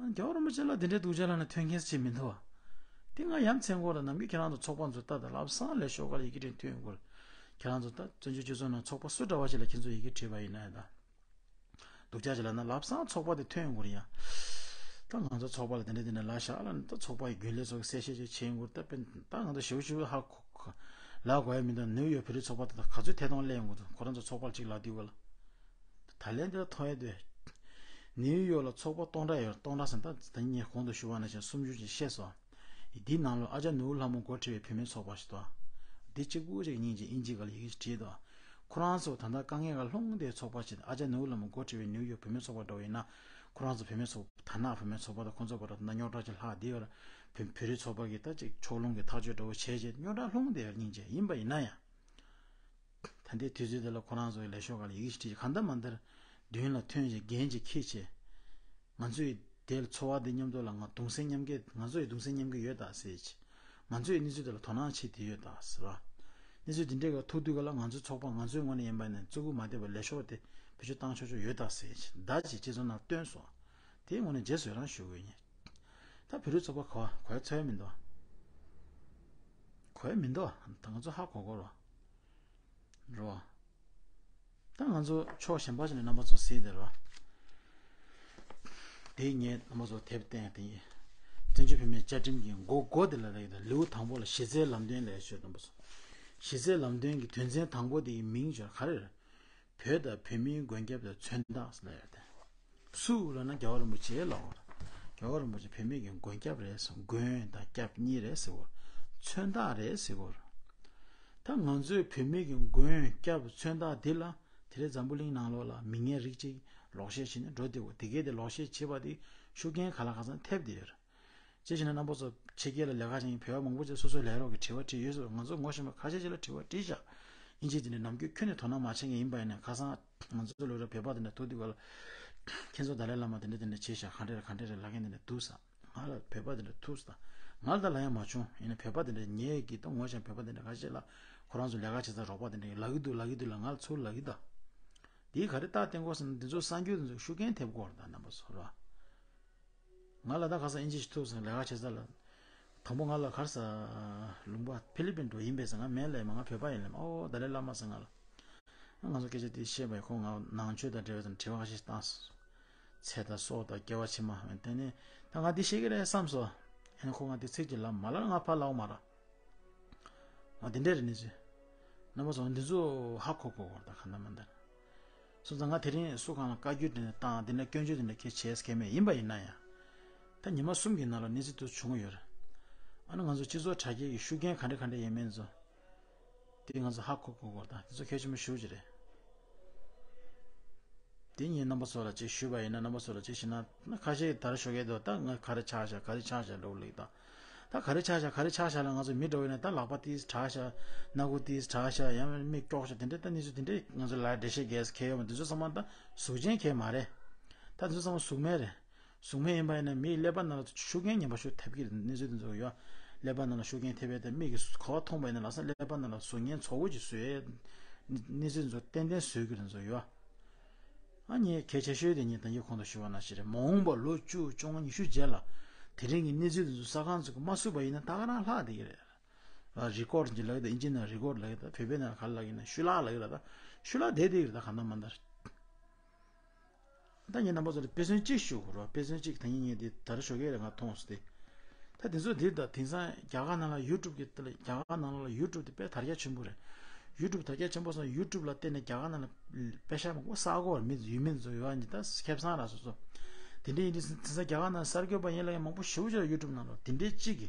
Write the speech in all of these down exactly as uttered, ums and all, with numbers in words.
རྒྱལ་བ་རིན་པོ་ཆེ་ལ་དེ་འདྲའི་སྡུག་ཅག་ལབ་ན་ཐོན་མཁན་ཅིག་མི་འདུག་བ། དེ་ང་ཡ་མཚན་སྐོར་ལ་ནམ་རྒྱུན་ཁྱེད་རང་ཚོ་ཚོགས་པ་ཚོ་ལྟ་དང་ལབ་སང་ལས་ཤོག་ཁ་ལ་ཡི་གེ་དྲན་ཐོན་ཡོང་གི་རེད། ཁྱེད་རང་ཚོ་ད་བཙན་བྱོལ་སྤྱི་ཚོགས་ནང་ཚོགས་པ་སུ་འདྲ་བ་ཞིག་ལ་ཁྱེད་ཚོ་ཡི་གེ་བྲིས་པ་ཡིན་ན་ཡང་ད། སྡུག་ཅག་ཅིག་ལབ་ན་ལབ་སང་ཚོགས་པ་དེ་ཐོན་ཡོང་གི་རེད་ཡ། ད་ང་ཚོ་ཚོགས་པ་ལ་དེ་འདྲ་དེ་འདྲ་ལབ་བཞག་ལབ་ན་ད་ཚོགས་པ་ཡི་རྒྱུན་ལས་ཚོ་གི་གསལ་བཤད་ཅིག་བྱེད་ཡོང་གི་རེད། ད་དཔེ་ད་ང་ཚོ་ཞེ་པོ་ཞེ་པོ་ཧ་གོ་གོ་ལབ་དགོས་ཡ་མི་འདུག་ནིའུ་ཡོག་བོད་རིགས་ཚོགས་པ་དེ་དག་ག་ཚོད་ཐད་གཏོང་སླེབས་ཡོང་གི་འདུག་ཁོ་རང་ཚོ་ཚོགས་པ་ལ་ཅིག་ལབ་དུས་ག་ལ། ད་ལན་འདི་ལ་མཐོང་ཡ་དུས། ནིའུ་ཡོག་ལ་ཚོགས་པ་སྟོང་ཕྲག་ཡོད། སྟོང་ཕྲག་ཟེར་ན་ད་ད་ཉིན་གོང་དུ་ཞུ་བ་ནང་བཞིན་སུམ་ཅུ་ཅིག་བཤད་སོང་། འདིའི་ནང་ལ་ཨ་ཅག་ནོར་བུ་ལྷ་མོ་འགོ་ཁྲིད་པའི་བུད་མེད་ཚོགས་པ་ཞིག་འདུག་འདི་གཅིག་པུ་ཅིག་སྙིང་རྗེ་དབྱིན་ཇི་སྐད་ལ་ཡི་གེ་ཞིག་བྲིས་འདུག་ཁོ་རང་ཚོ་ད་ལྟ་དཀའ་ངལ་ཁ་ལྷུང་བསྡད་ཚོགས་པ་ཞིག་ཨ་ཅག་ནོར་བུ་ལྷ་མོ་འགོ་ཁྲིད་པའི་ནིའུ་ཡོག་བུད་མེད་ཚོགས་པ་འདྲ་བོ་ཡིན་ན། ཁོ་རང་ཚོ་བུད་མེད་ཚོགས་དར་ནག་བུད་མེད་ཚོགས་པ་དང་ཁོ་ཚོ་བར་ད་རྙོག་དྲ་ཅིག་ལྷག་བསྡད་ཡོད་ར། བོད་བོད་རིགས་ཚོགས་པ་གིས་ད་ཅིག་ཕྱོགས་ལྷུང་གི་ཐག་གཅོད་འདྲ་བོ་བྱས་བྱས་རྙོག་དྲ་ལྷུང་བསྡད་ཡོད། སྙིང་རྗེ་ཡིན་པ་ཡིན་ན་ཡང་། ད་ལྟའི་དུས་ཚོད་འདི་ལ་ཁོ་རང་ཚོ་ཡི་ལས་ཤོག་ཁ་ལ་ཡི་གེ་ཞིག་བྲིས། གང་ལྟར་མ་ལྟར་མདུན་ལ་ཐོན་བྱས་འགན་ཅིག་འཁྱེར་བྱས། ང་ཚོས་དེ་ལ་ཚོར་བ་འདི་མཉམ་དུ་ལ་ང་གདུང་སེམས་མཉམ་སྐྱེད། ང་ཚོ་ཡི་གདུང་སེམས་མཉམ་སྐྱེད་ཡོད་ད་ཟེར་བྱས། ང་ཚོ་ཡི་གནས་ཚུལ་འདི་ལ་དོ་སྣང་བྱེད་བསྡད་ཡོད་ད་ཟེར་བ། གནས་ཚུལ་འདི་འདྲའི་ག་ཐུག་དུས་ག་ལ་ང་ཚོའི་ཚོགས་པ་ང་ཚོའི་ངོས་ནས་ཡིན་པ་ནས་བརྩི་བཀུར་མ་ཐེབས་པར་ལས་ཤོག་དེ་བེད་སྤྱོད་བཏང་ཆོག་ཆོག་ཡོད་ད་ཟེར་བྱས་བརྡ་ཅིག་སྤྱི་ཚོགས་ནང་བཏོན་སོང་། དེའི་ངོས་ནས་རྗེས་སུ་ཡི་རང་ཞུ་དགོས་ཡིན། ད་བོད་རིགས་ཚོགས་པ་གོ་གོ་ཡ་ཚོད་མི་འདུག་གོ་ཡ་མི་འདུག་ད་ང་ཚོ་ཧ་གོ་གོ་རོ། རོ། ད་ང་ཚོ་ཕྱོགས་གཞན་པ་ཞིག་ནས་རྣམ་པ་ཚོ་གཟིགས་དེ་རོ། དེ་ངས་རྣམ་པ་ཚོ་དེབ་བསྟན་དེ་ཡིན། བཙན་བྱོལ་བོད་མིའི་བཅའ་ཁྲིམས་ཀྱི་མགོ་མགོ་དེ་ལ་རེད། ད་ལེའུ་དང་པོ་ལ་གཞི་རྩའི་ལམ་སྟོན་ལས་ཤོད་རྣམ་པ་ཚོ། གཞི་རྩའི་ལམ་སྟོན་གྱི་དོན་ཚན་དང་པོ་དེ་ཡི་མིང་བརྗོད་ག་རེ་རེད། བོད་དང་བོད་མིའི་མགོན་སྐྱབས་དང་མཚོན་རྟགས་ལ་ཡོད་དེ། སུ་ལབ་ན་རྒྱལ་བ་རིན་པོ་ཆེ་ལབ་དགོས་རེད། རྒྱལ་བ་རིན་པོ་ཆེ་བོད་མི་གི་མགོན་སྐྱབས་རེད་ཟེར། མགོན་དང་སྐྱབས་གཉིས་རེད་ཟེར་དགོས་རེད། མཚོན་རྟགས་རེད་ཟེར་དགོས་རེད། ད་ང་ཚོའི་བོད་མི་གི་མགོན་སྐྱབས་མཚོན་རྟགས་འདི་ལ་དེ་རིང་འཛམ་བུ་གླིང་ནང་ལོགས་ལ་མི་ངན་རིགས་གཅིག་ལོག་བཤད་བྱས་ནས་འགྲོ་བསྡད་དགོས། དེ་གས་དེ་ལོག་བཤད་བྱེད་པ་དེ་ཤུགས་རྐྱེན་ག་ལ་ག་ཚང་ཐེབས་བསྡད་ཡོད་རེད། ཅེས་བྱས་ན་རྣམ་པ་ཚོ་ཕྱི་རྒྱལ་ལ་ལས་ཀ་བྱེད་མཁན་བོད་པ་མང་པོ་ཅིག་སོ་སོའི་ལས་རོགས་ཀྱི་དྲི་བ་དྲིས་ཡོད་ཟེར། ང་ཚོ་ངོ་ཤེས་པ་ཁ་ཤས་ཅིག་ལ་དྲི་བ་དྲིས་བཞག་ཡིན་གཅིག་དེ་འདྲ་ནམ་རྒྱུན་ཁྱོན་ནས་དོ་སྣང་མ་བྱེད་མཁན་ཡིན་པ་ཡིན་ན་ཁ་སང་ང་ཚོ་ལོ་རེ་བོད་པ་དེ་འདྲ་ཐུག་དུས་ག་ལ་ཁྱེད་ཚོ་ད་ལའི་བླ་མ་དེ་འདྲ་དེ་འདྲ་བྱས་ཤག་ག་འདྲ་རེད་ག་འདྲ་རེད་ལབ་མཁན་དེ་འདྲ་འདུག་ས། ང་ལ་བོད་པ་དེ་འདྲ་ཐུག་ས། ང་ལ་ད་ལབ་ཡ་མ་བྱུང་། ཡིན་ན་བོད་པ་དེ་འདྲ་ངའི་གི་ད་ངོ་ཤེས་བོད་པ་དེ་འདྲ་ཁ་ཤས་ལ་ཁོ་རང་ཚོ་ལས་ཀ་བྱེད་ས་རོགས་པ་དེ་འདྲ་ལབ་ཀྱི་འདུག་ལབ་ཀྱི་འདུག་ལབ་ང་ལ་ཚུར་ལབ་ཀྱི་ད། དེའི་ག་རེ་རྟགས་བསྟན་དགོས་ཟེར་ན་འདི་ཚོ་གསར་འགྱུར་དེ་ཚོ་ཤུགས་རྐྱེན་ཐེབས་དགོས་རེད་ད་རྣམ་པ་ཚོ་ར། ང་ལ་ད་ག་ས་ཨིན་ཇི་ཞིག་ཐུག་སོང་ལས་ཀ་བྱེད་ས་ལ། དང་པོ་ང་ལ་གར་ས། ལུང་པ་ཕི་ལི་པིན་འགྲོ་ཡིན་པས་ཟེར། ང་མིན་ལབ་མ། ང་བོད་པ་ཡིན་ལབ་མ། ཨོ་ད་ལའི་བླ་མ་ཟེར་ང་ལ། ང་ཚོ་སྐད་ཆ་དེ་བཤད་པས་ཁོ་ང་ནང་ཆོས་དང་འབྲེལ་བའི་དྲི་བ་ཁ་ཤས་བཏང་སོང་། ཚེ་དང་སྲོག་དང་སྐྱེ་བ་ཕྱི་མ་དེ་ནས་ད་ང་འདི་ཤེས་ཀྱི་རེད་བསམ་སོང་། ཨ་ནི་ཁོ་ང་འདི་ཚིག་གཅིག་ལབ་མ་ལབ་ང་ཕར་ལབ་མ་ར། ང་འདི་འདྲས་རེད་ནི་ཟེར། རྣམ་པ་ཚོ་འདི་ཚོ་ཧ་གོ་གོ་གོ་ད་ག་འདྲ་མ་འདྲ། སོང་ཙང་ང་དེ་རིང་སུ་གང་ལ་བཀའ་བཀྱོན་དེ་འདྲ་བཏང་དེ་འདྲ་སྐྱོན་བརྗོད་དེ་འདྲ་ཁྱེད་བྱས་ཁྱེད་མེད་ཡིན་པ་ཡིན་ན་ཡང་། ད་ཉི་མ་གསུམ་གྱི་ནང་ལ་གནས་ཚུལ་དེ་བྱུང་ཡོད་རེད། ཨ་ནི་ང་ཚོ་སྤྱི་ཚོགས་དྲ་རྒྱའི་ཤུགས་རྐྱེན་ག་འདྲ་ག་འདྲ་ཡོད་མེད་ཚོ། དེ་ང་ཚོ་ཧ་གོ་གོ་གོ་ད་དེ་ཚོ་གལ་ཆེན་པོ་ཞེ་པོ་ཅིག་རེད། དེ་ཉིན་རྣམ་པ་ཚོ་ལ་ཅིག་ཞུས་པ་ཡིན་ན་རྣམ་པ་ཚོ་ལ་ཅིག་ཞུས་ན་ན་ཁ་ཤས་ཀྱིས་ད་རེས་ཞོགས་ཀས་དུ་ད་ང་ག་རེ་ཆགས་ཤག་ག་རེ་ཆགས་ཤག་འགྲོ་གི་ལིག་ད། ད་ག་རེ་ཆགས་ཤག་ག་རེ་ཆགས་ཤག་ལ་ང་ཚོ་མི་འགྲོ་ཡིན་ན་ད་ལག་པ་ཏིས་དྲག་ཤག་སྣ་ཁུག་ཏིས་དྲག་ཤག་ཡང་མིག་ཀྱོག་ཤག་དེ་འདྲ་ད་གནས་ཚུལ་དེ་འདྲ་ང་ཚོ་ལ་འགྲེལ་བཤད་རྒྱག་ས་གལ་ཡོད་མ། དེ་ཚོ་ཚང་མ་ད་གཟུགས་ཅན་གལ་མ་རེད། ད་དེ་ཚོ་ཚང་མ་གཟུགས་མེད་རེད། གཟུགས་མེད་ཡིན་པ་ཡིན་ན་མིའི་ཀླད་པ་ནང་ལ་ཤུགས་རྐྱེན་ངན་པ་ཤུགས་ཐེབས་ཀྱི་རེད། གནས་ཚུལ་དེ་ཚོ་ཡོད། ཀླད་པ་ནང་ལ་ཤུགས་རྐྱེན་ཐེབས་ཡས་དེ་མིག་གིས་གོ་བ་མཐོང་པ་ཡིན་ན་ལགས་སོ་ཀླད་པ་ནང་ལ་གཟུགས་བརྙན་ཚ་བོ་ཅིག་བཟོས་ཡས། གནས་ཚུལ་དེ་ཚོ་ཏན་ཏན་བཟོས་ཀྱི་རེད་ཚོ་ཡོད། ཨ་ནི་གལ་ཆེ་ཤོས་དེ་ངས་ད་གིན་གོང་དུ་ཞུས་པ་ནང་བཞིན་རེད། མ་འོངས་པ་ལོ་བཅུ་བཅོ་ལྔ་ཉི་ཤུ་རྗེས་ལ་དེ་རིང་གི་གནས་ཚུལ་དེ་ཚོ་གསར་ཁང་ཚོ་གིས་མ་བཟོས་པ་ཡིན་ན་ད་ག་རང་ལྷག་བསྡད་ཀྱི་རེད། རེ་ཀོར་གྱི་ལབ་ཡོད་ད། ཨིན་ཇི་ནང་རེ་ཀོར་ལབ་ཡོད་ད། བོད་པའི་ནང་ག་རེ་ལབ་ཡིན་ན་ཤུ་ལག་ལབ་ཡོད་ལ་ད། ཤུ་ལག་བསྡད་བསྡད་ཀྱི་རེད་ད་གང་ལྟར་མ་ལྟར། ད་ངས་རྣམ་པ་ཚོ་ལ་དཔེ་མཚོན་གཅིག་ཞུ་དགོས་རེད་བ། དཔེ་མཚོན་གཅིག་ད་ངས་ངས་འདི་ད་རེས་ཞོགས་ཀས་རེད་ང་མཐོང་སོང་སྟེ། ད་དེ་ཚོ་འདི་ད་དེང་སང་རྒྱ་གར་ནང་ལ་ཡུ་ཊུབ་ཀྱི་ལྟ་ལ་རྒྱ་གར་ནང་ལ་ཡུ་ཊུབ་དེ་དཔེ་དར་རྒྱས་ཆེན་པོ་རེད། ཡུ་ཊུབ་དར་རྒྱས་ཆེན་པོ་སོང་ཡུ་ཊུབ་ལ་བལྟས་ནས་རྒྱ་གར་ནང་ལ་དཔེ་ཤག་མང་པོ་བསགས་ཀྱི་ཡོད་རེད། མི་ཡུལ་མི་ཚོ་ཡོད་ཨ་ནི་ད་ཁེ་བཟང་རག་སོ་སོ། དེ་འདྲ་ཡིན་དུས་དེང་སང་རྒྱ་གར་ནང་གསར་འགོད་པ་ཡིན་ལ་ཡང་མང་པོ་ཞེ་པོ་ཅིག་ཡུ་ཊུབ་ནང་ལ་དེ་འདྲའི་གཅིག་གི་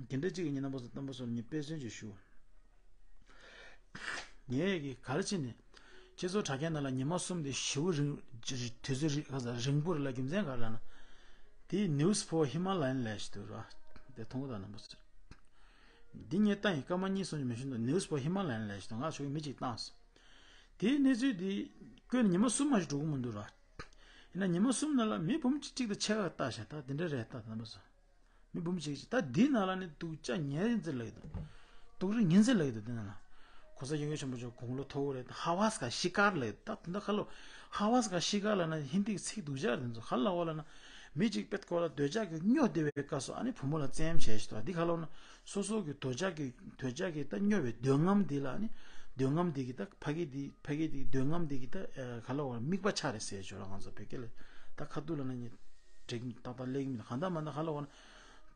དེ་འདྲའི་གཅིག་གི་ངས་རྣམ་པ་ཚོ་རྣམ་པ་ཚོར་ངས་དཔེ་མཚོན་ཅིག་ཞུ། ངས་ཀྱི་ག་རེ་བྱས་ནས་སྤྱི་ཚོགས་དྲ་རྒྱ་ནང་ལ་ཉི་མ་གསུམ་དེ་ཞེ་པོ་རིང་དུས་ཚོད་རིང་ག་ས་རིང་པོ་རེད་ལ་རྒྱུ་མཚན་ག་རེ་ལབ་ན། དེ་News for Himalayan ལབ་ཞིག་འདུག་ར། དེ་མཐོང་གི་འདུག་རྣམ་པ་ཚོ། འདི་ངས་བལྟས་ཡིན་སྐར་མ་གཉིས་གསུམ་ཅིག་མི་ཤོང་འདུག News for Himalayan ལབ་ཞིག་འདུག་ང་ཞོགས་ཀས་མི་གཅིག་བཏང་སོང་། དེའི་གནས་ཚུལ་དེ་བཀོད་ནས་ཉི་མ་གསུམ་མ་ཞིག་འགྲོ་གི་མི་འདུག་ར། ཡིན་ན་ཉི་མ་གསུམ་ནང་ལ་མི་འབུམ་གཅིག་གཅིག་དང་ཕྱེད་ཀ་ལྟ་ཤག་ད་དེ་འདྲ་རེད་ད་རྣམ་པ་ཚོ། མི་འབུམ་གཅིག་ཅིག་ད་འདི་ནང་ལ་ནི་སྡུག་ཅག་ཉེར་འཛིན་ལབ་ཀྱི་འདུག་སྡུག་རུས་ཉེར་འཛིན་ལབ་ཀྱི་འདུག་འདི་ནང་ལ། གོང་ས་སྐྱབས་མགོན་ཆེན་པོ་མཆོག་དགུང་ལོ་མཐོ་པོ་རེད། ཧ་ཝ་སི་ཀ་ཤི་ཀར་ལབ་ཀྱི་འདུག་ད་དེ་འདྲ་ཁ་ལོ། ཧ་ཝ་སི་ཀ་ཤི་ཀ་ལབ་ན་ཧིན་དི་གི་ཚིག་སྡུག་ཅག་རེད། འདི་ཚོ་ག་ལ་བ་ལབ་ན། མི་གཅིག་པད་ཀོ་ལ་འདོད་ཆགས་ཀྱིས་སྨྱོ་བསྡད་པའི་སྐབས་སུ་ཨ་ནི་བུ་མོ་ལ་བཙན་གཡེམ་བྱས་ཤི་ཏོ། འདི་ག་ལ་བ་ན་སོ་སོ་གི་འདོད་ཆགས་ཀྱི་འདོད་ཆགས་ཀྱིས་ད་སྨྱོ་བའི་འདོད་རྔམ་འདི་ལ་ཨ་ནི། འདོད་རྔམ་འདི་གིས་ད་ཕ་གི་འདི་ཕ་གི་འདི་འདོད་རྔམ་འདི་གིས་ད་ག་ལ་བ་ན་དམིགས་པ་ཆགས་རེད་ཟེར་ཆོག་ར། ང་ཚོ་བོད་སྐད་ལ་ད་ཁ་ཐུག་ལ་ན་ནི་འགྲིག་ཏག་ཏག་ལེགས་མི་འདུག་གང་ལྟར་མ་ན་ག་ལ་བ་ན།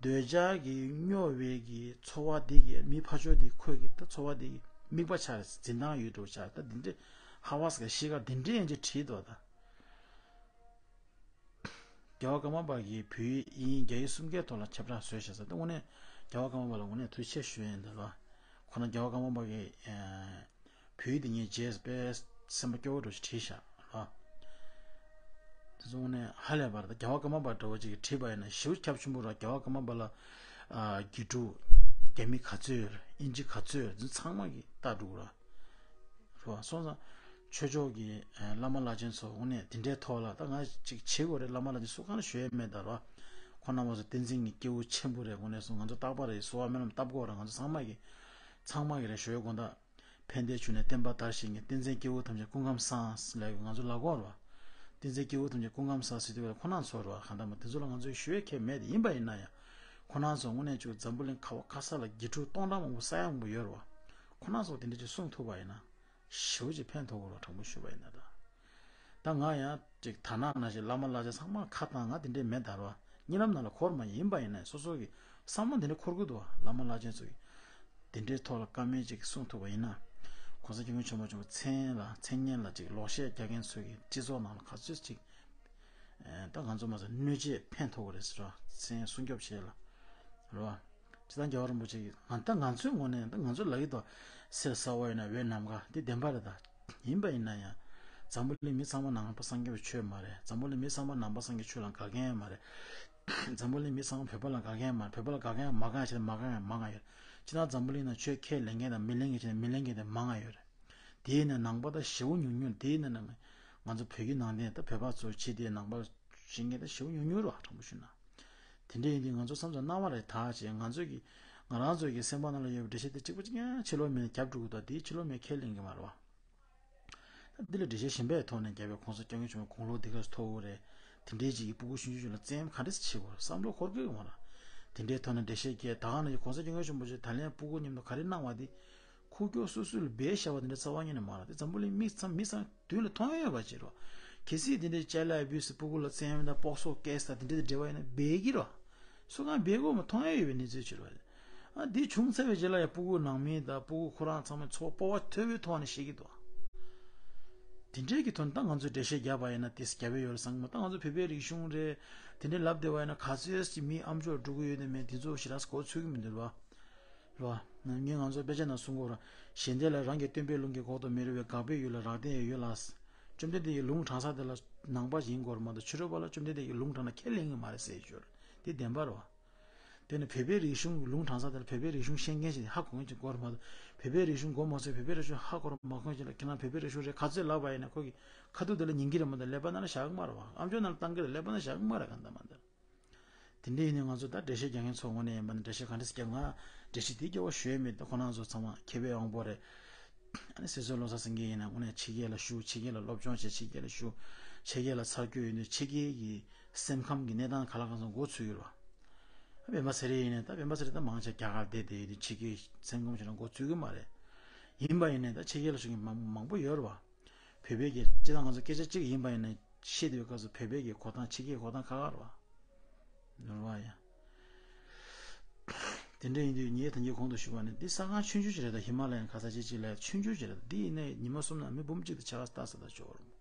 འདོད་ཆགས་ཀྱིས་སྨྱོ་བའི་གི་ཚོར་བ་འདི་གིས་མི་ཕར་ཕྱོགས་འདི་ཁོས་གི་ད་ཚོར་བ་འདི་གིས་དམིགས་པ་ཆགས་རེད། འཛིན་སྟངས་ཡོད་འགྲོ་ཆགས་ད་འདི་འདྲའི་ཧ་ཝ་སི་ཀ་ཤི་ཀ་འདི་འདྲའི་ཡན་ཆད་བྲིས་འདུག་ད། རྒྱལ་བ་ཀརྨ་པ་གིས་བོད་ཡིག་དབྱིན་ཡིག་རྒྱ་ཡིག་གསུམ་ཀའི་ཐོག་ལ་ཁྱབ་བསྒྲགས་བཟོས་བཞག་ས་དེ་དངོས་གནས་རྒྱལ་བ་ཀརྨ་པ་ལ་དངོས་གནས་ཐུགས་རྗེ་ཆེ་ཞུ་ཡ་ཡིན་ད་ལོ། ཁོ་ན་རྒྱལ་བ་ཀརྨ་པ་གིས་བོད་ཡིག་དེ་ངས་རྗེས་དཔེ་སེམས་པ་སྐྱོ་བོ་འདྲ་ཞིག་བྲིས་བཞག་ལོ། དེ་ཚོ་དངོས་གནས་ཧ་ལས་པ་རེད། ད་རྒྱལ་བ་ཀརྨ་པ་འདྲ་བོ་ཅིག་གིས་བྲིས་པ་ཡིན་ན་ཞེ་པོ་ཁྱབ་ཆེན་པོ་རེད། རྒྱལ་བ་ཀརྨ་པ་ལ་དགེ་ཕྲུག་རྒྱ་མི་ག་ཚོད་ཡོད་རེད། དབྱིན་ཇི་ག་ཚོད་ཡོད་རེད། འདི་ཚང་མ་གིས་ལྟ་འགྲོ་གི་རེད། རེད་བ། སོང་ཙང་ཆོས་ཕྱོགས་ཀྱི་ཨ་བླ་མ་བླ་ཆེན་ཚོ་དངོས་གནས་དེ་འདྲའི་ཐོག་ལ་ད་ང་ཅིག་བྱེད་དགོས་རེད། བླ་མ་བླ་ཆེན་སུ་གང་ལ་ཞུ་ཡས་མེད་ད་རེད་བ། ཁོང་རྣམ་པ་ཚོ་བསྟན་འཛིན་གྱི་སྐྱེས་བུ་ཆེན་པོ་རེད། དངོས་གནས་སོང་ང་ཚོ་རྟག་པར་རེད་གསོལ་བ་སྨོན་ལམ་བཏབ་དགོས་རེད། ང་ཚོ་ཚང་མ་གིས་ཚང་མ་གིས་རེད་ཞུ་ཡས་དགོངས་དག་ཕན་བདེའི་འབྱུང་གནས་བསྟན་པ་དར་ཞིང་གི། བསྟན་འཛིན་སྐྱེས་བུ་ཐམས་ཅད་སྐུ་ཁམས་བཟང་ལབ་ཡས་ང་ཚོ་ལབ་དགོས་རེད་བ། བསྟན་འཛིན་སྐྱེས་བུ་ཐམས་ཅད་སྐུ་ཁམས་བཟང་ཟེར་དུས་ཁོ་རང་ཚོ་རེད་བ། གང་ལྟར་མ་དེ་ཚོ་ལ་ང་ཚོས་ཞུ་ཡས་ཁྱད་མེད་དེ། ཡིན་པ་ཡིན་ན་ཡང་ཁོ་རང་ཚོ་དངོས་གནས་ཅིག་འཛམ་བུ་གླིང་ག་བ་ག་ས་ལ་དགེ་ཕྲུག་སྟོང་ཕྲག་མང་པོ་ས་ཡ་མང་པོ་ཡོད་རེད་བ། ཁོ་རང་ཚོ་དེ་འདྲ་ཅིག་གསུང་ཐུབ་པ་ཡིན་ན། ཞེ་པོ་ཅིག་ཕན་ཐོགས་ཀྱི་རེད་དྲང་པོ་ཞུས་པ་ཡིན་ན་ད། ད་ང་ཡང་ཅིག་དར་ནག་ནང་བཞིན་བླ་མ་བླ་ཆེན་ཚང་མ་ཁ་བཏང་ང་དེ་འདྲས་མེད་ད་རེད་བ། གཉིད་ལམ་ནང་ལ་འཁོར་མ་ཡིན་པ་ཡིན་ན་སོ་སོ་གི་བསམ་བློ་དེ་འདྲས་འཁོར་གི་འདུག་བ། བླ་མ་བླ་ཆེན་ཚོ་གི་དེ་འདྲའི་ཐོག་ལ་བཀའ་མོལ་ཅིག་གསུང་ཐུབ་པ་ཡིན་ན། ༸གོང་ས་༸སྐྱབས་མགོན་ཆེན་པོ་མཆོག་གི་མཚན་ལ་མཚན་སྙན་ལ་ཅིག་ལོག་བཤད་རྒྱག་མཁན་ཚོ་གི་སྤྱི་ཚོགས་ནང་ལ་ག་ཚོད་ཅིག་ཨེ། ད་ང་ཚོ་མ་ཟད་གནོད་བྱེད་ཕན་ཐོགས་ཀྱི་རེད་ཟེར་བ། མཚན་སྲུང་སྐྱོབ་བྱེད་ལ། རེད་བ། སྤྱི་བཏང་རྒྱལ་བ་རིན་པོ་ཆེ་གིས་ང་ད་ང་ཚོའི་ངོས་ནས་ད་ང་ཚོ་ལ་ཡིད་དུ་གསེར་ཟ་བ་ཡིན་ན་འོད་ནམ་མཁའ་འདི་བདེན་པ་རེད་ད། ཡིན་པ་ཡིན་ན་ཡང་། འཛམ་བུ་གླིང་མི་ཚང་མ་ནང་པ་སངས་རྒྱས་པའི་ཆོས་མ་རེད། འཛམ་བུ་གླིང་མི་ཚང་མ་ནང་པ་སངས་རྒྱས་ཆོས་ལ་དགའ་མཁན་ཡང་མ་རེད། འཛམ་བུ་གླིང་མི་ཚང་མ་བོད་པ་ལ་དགའ་མཁན་མ་རེད། བོད་པ་ལ་དགའ་མཁན་ཡང་མ་དགའ་བྱས་ནས་མ་དགའ་མཁན་མང་ང་ཡོད། སྤྱི་བཏང་འཛམ་བུ་གླིང་ནང་ཆོས་ཁས་ལེན་མཁན་དང་མི་ལེན་མཁན་བྱས་ནས་མི་ལེན་མཁན་དེ་མང་ང་ཡོད་རེད། དེའི་ནང་ནང་པ་ད་ཞེ་པོ་ཉུང་ཉུང་། དེའི་ནང་ནང་ང་ཚོ་བོད་ཀྱི་ནང་བསྟན་ད་བོད་པ་ཚོ་བྱེད་དེ་ནང་པ་བྱེད་མཁན་ད་ཞེ་པོ་ཉུང་ཉུང་རེད་བ། དྲང་པོ་ཞུས་ན། དེ་འདྲ་ཡིན་དུས་ང་ཚོ་བསམ་ཚུལ་རྣ་བ་རེ་དག་བྱས། ང་ཚོ་གི་ང་རང་ཚོ་གི་སེམས་པ་ནང་ལ་ཡོད་པའི་འགྲེལ་བཤད་དེ་གཅིག་པ་གཅིག་རྐྱང་ཕྱི་ལོགས་མི་ལ་རྒྱབ་འགྲོ་གི་འདུག་དེའི་ཕྱི་ལོགས་མི་ཁས་ལེན་གི་མ་རེད་བ། ད་འདི་ལ་འགྲེལ་བཤད་གཞན་པའི་ཐོག་ནས་རྒྱབ་པའི་༸གོང་ས་༸སྐྱབས་མགོན་ཆེན་པོའི་དགུང་ལོ་འདི་ག་ཚོད་མཐོ་བོ་རེད། དེ་འདྲའི་ཅིག་གི་སྤུ་གུ་ཆུང་ཆུང་ཅིག་ལ་བཙན་ག་འདྲ་སེ་བྱེད་དགོས་རེད། བསམ་བློ་འཁོར་གི་ཡོད་མ་རེད། དེ་འདྲའི་ཐོག་ནས་འགྲེལ་བཤད་རྒྱག་ད་ག་ནང་བཞིན་༸གོང་ས་༸སྐྱབས་མགོན་ཆེན་པོ་མཆོག་ད་ལན་སྤུ་གུ་མཉམ་དུ་ག་རེ་གནང་བ་དེ། ཁུག་ཀྱོག་སུ་སུ་ལ་སྦས་བཞག་པ་དེ་འདྲ་རྩ་བ་ཉིད་ནས་མ་རེད། དེ་འཛམ་བུ་གླིང་མི་ཚང་མི་ཚང་མདུན་ལ་མཐོང་ཡ་ཡོད་པ་ཅིག་རེད། གལ་སྲིད་དེ་འདྲའི་ཅ་ལག་ཨ་བིའུ་སི་སྤུ་གུ་ལ་བཙན་གཡེམ་དང་སྤོག་སོག་སྐྱེས་ས་དེ་འདྲ་དེ་འབྲེལ་བ་ཡིན་ན་སྦས་ཀྱི་རེད། སུ་གང་སྦས་དགོས་མ་མཐོང་ཡ་ཡོད་པའི་གནས་ཚུལ་ཅིག་རེད། ཨ་འདི་བྱུང་ཚར་བའི་རྗེས་ལ་ཡང་སྤུ་གུ་ནང་མི་དང་སྤུ་གུ་ཁོ་རང་ཚང་མས་ཚོགས་སྤོབས་པ་མཐོ་བོའི་ཐོག་ནས་བཤད་ཀྱི་འདུག་དེ་འདྲའི་གི་ཐོག་ནས་ད་ང་ཚོས་འགྲེལ་བཤད་བརྒྱབ་པ་ཡིན་ན་དེ་རྒྱབ་པའི་ཡོད་རེད་བསམ་གི་མ། ད་ང་ཚོ་བོད་པའི་རིག་གཞུང་རེད། དེ་འདྲའི་ལབ་བསྡད་པ་ཡིན་ན་ག་ཚོད་ཅིག་མི་ཨམ་ཅོག་འགྲོ་གི་ཡོད་ནས་མེད་དེ་ཚོ་ཞེ་དྲག་གོ་ཚོད་ཀྱི་མི་འདུག་རེད་བ། རེད་བ། ངས་ང་ཚོ་དཔེ་ཆ་ནང་གསུང་གི་ཡོད་རེད། གཞན་དེ་ལ་རང་གི་སྟོན་པའི་ལུང་གིས་འགོག་ཏུ་མི་རུང་བས། དགག་པའི་ཡུལ་ལ་རག་ལྡན་ཡོད་ལ། བཅོམ་ལྡན་འདས་ཀྱིས་ལུང་དྲངས་ས་དེ་ལ་ནང་པ་ཡིན་དགོས་རེད་མ་གཏོགས་ཕྱི་རོལ་པ་ལ་བཅོམ་ལྡན་འདས་ཀྱིས་ལུང་དྲངས་ན་ཁས་ལེན་གྱི་མ་རེད་ཟེར་ཞོར་དེ་བདེན་པ་རེད་བ། དེ་ནི་བོད་པའི་རིག་གཞུང་གི་ལུང་དྲངས་ས་དེ་ལ་བོད་པའི་རིག་གཞུང་ཤེས་མཁན་ཞིག་ཧ་གོ་མཁན་ཞིག་དགོས་རེད་མ་གཏོགས་བོད་པའི་རིག་གཞུང་གོ་མ་ཚོད་བོད་པའི་རིག་གཞུང་ཧ་གོ་ར་མ་གོ་མཁན་ཞིག་ལ་ཁྱེད་རང་བོད་པའི་རིག་གཞུང་རེད་ག་ཚོད་ལབ་པ་ཡིན་ན་ཁོ་གི་ཁ་ཐུག་དེ་ལ་ཉན་གྱི་རེད་མ་གཏོགས་ཀླད་པ་ནང་ལ་བཞག་གི་མ་རེད་བ། ཨམ་ཅོག་ནང་ལ་བཏང་གི་རེད་ཀླད་པ་ནང་བཞག་གི་མ་རེད་གང་ལྟར་མ་ལྟར། དེ་འདྲ་ཡིན་ནའི་ང་ཚོ་ད་འགྲེལ་བཤད་རྒྱག་མཁན་ཚོ་ངོས་ནས་ཡིན་པ་ན་འགྲེལ་བཤད་ག་འདྲ་ཞིག་རྒྱག་ང་འགྲེལ་བཤད་དེ་སྐྱེ་བོ་ཞུ་ཡས་མེད། ད་ཁོ་རང་ཚོ་ཚང་མ་མཁས་པའི་དབང་པོ་རེད། ཨ་ནི་སྲིད་ཟུར་བློ་བཟང་སེང་གེ་ཡིན་ན་དངོས་གནས་ཕྱི་རྒྱལ་ལ་བཞུགས། ཕྱི་རྒྱལ་ལ་སློབ་སྦྱོང་བྱས། ཕྱི་རྒྱལ་ལ་བཞུགས། ཕྱི་རྒྱལ་ལ་ཚར་རྒྱུ་ཡོད་དུས་ཕྱི་རྒྱལ་གྱི་སེམས་ཁམས་ཀྱི་གནས་སྟངས་ག་ལ་གང་འཚམ་མགོ་ཚོས་ཡོད་རེད་བ། སྤེན་པ་ཚེ་རིང་ཡིན་ནའི་ད་སྤེན་པ་ཚེ་རིང་ད་མང་ཆེ་རྒྱ་གར་བསྡད་བསྡད་ཡོད་དུས་ཕྱི་རྒྱལ་སེམས་ཁམས་ཞིག་ལ་མགོ་ཚོས་ཀྱི་མ་རེད། ཡིན་པ་ཡིན་ནའི་ད་ཕྱི་རྒྱལ་ལ་བཞུགས་མཁན་མང་མང་པོ་ཡོད་རེད་བ། བོད་པའི་གི་སྤྱི་བཏང་ང་ཚོ་སྐད་ཆ་གཅིག་ཡིན་པ་ཡིན་ན་བཤད་བསྡད་པའི་སྐབས་སུ་བོད་པའི་གི་གོ་སྟངས་ཕྱི་རྒྱལ་གོ་སྟངས་ཁག་ཁག་རེད་བ། རེད་བ་ཡ། དེ་འདྲ་ཡིན་དུས་ངས་ད་གིན་གོང་དུ་ཞུས་པ་ནི་འདི་ས་ཁང་ཆུང་ཆུང་ཞིག་རེད། ད་ཧི་མ་ལ་ཡན་ག་ས་ཆེ་ཅིག་ལ་ཆུང་ཆུང་ཞིག་རེད། འདི་ཡིན་ནའི་ཉི་མ་གསུམ་ནང་མི་འབུམ་གཅིག་དང་ཕྱེད་ཀ་ལྟ་ས་ད་ཆོག་རུང་།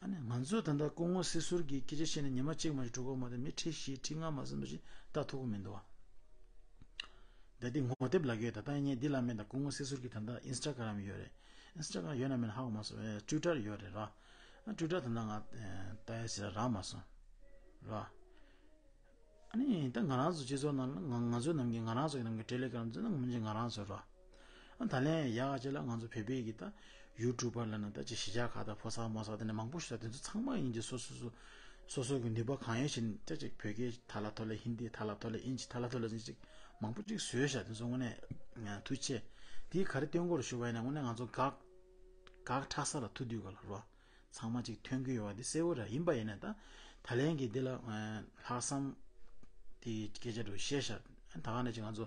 ཨ་ནི་ང་ཚོས་ད་ལྟ་སྐུ་ངོ་སྲིད་ཟུར་གྱི་སྐད་ཆ་བཤད་ནས་ཉི་མ་གཅིག་མ་གཏོགས་འགྲོ་གི་མ་རེད། མི་ཁྲི་བཞི་ཁྲི་ལྔ་མ་ཟིན་པ་ཞིག་ལྟ་ཐུབ་ཀྱི་མི་འདུག་བ། ད་འདི་ངོ་དེབ་ལབ་ཀྱི་ཡོད། ད་ལྟ་ངས་འདི་ལབ་མེད། ད་སྐུ་ངོ་སྲིད་ཟུར་གྱི་ད་ལྟ་ཨིན་སི་ཊ་གྷ་རམ་ཡོད་རེད། ཨིན་སི་ཊ་གྷ་རམ་ཡོད་ན་མེད་ན་ཧ་གོ་མ་སོང་། ཨེ་ཊུ་ཝི་ཊར་ཡོད་རེད་ར། ཨ་ཊུ་ཝི་ཊར་ད་ལྟ་ང་ཨེ་ལྟ་ཡ་ཟེར་རག་མ་སོང་ར། ཨ་ནི་ད་ང་རང་ཚོ་སྤྱི་ཚོགས་ནང་ལ་ང་ང་ཚོའི་ནང་གི་ང་རང་ཚོ་གི་ནང་གི་ཊེ་ལེ་གྷ་རམ་ཚོ་ནང་མི་གཅིག་ང་རང་ཚོ་ར། ཨ་ད་ལན་ཡག་ཅིག་ལ་ང་ཚོ་བོད་པའི་གི་ད་ཡུ་ཊུབ་པར་ལབ་ན་ད་ཅིག་གཞིས་ཆགས་ཁག་དང་ཕོ་གསར་མོ་གསར་དེ་འདྲ་མང་པོ་ཞིག་ད་དེ་ཚོ་ཚང་མ་ཡིན་གྱི་སོ་སོ་སོ་སོ་སོ་གི་ནུས་པ་གང་ཡོད་བྱས་ནས་ད་ཅིག་བོད་སྐད་ཐ་ལ་ཐོ་ལེ། ཧིན་དི་ཐ་ལ་ཐོ་ལེ། ཨིན་ཇི་ཐ་ལ་ཐོ་ལེ་ཟེར་ཅིག་མང་པོ་ཅིག་བཟོས་ཤག་དེ་ཚོ་དངོས་གནས་ཐུགས་རྗེ་ཆེ། དེ་ག་རེ་སྟོན་དགོས་རེད་ཞུ་བ་ཡིན་ན་དངོས་གནས་ང་ཚོ་དགག་དགག་ཁྲ་ས་ལ་ཐུག་དུས་ག་ལ་རོ། ཚང་མ་ཅིག་ཐོན་གྱི་ཡོད་པ་འདི་གསལ་བོ་རེད། ཡིན་པ་ཡིན་ན་ད་ད་ལན་གྱི་འདི་ལ་ལྷག་བསམ་དེ་སྐད་ཆ་འདྲ་བཤད་ཤག་ད་ག་ནས་ཅིག་ང་ཚོ་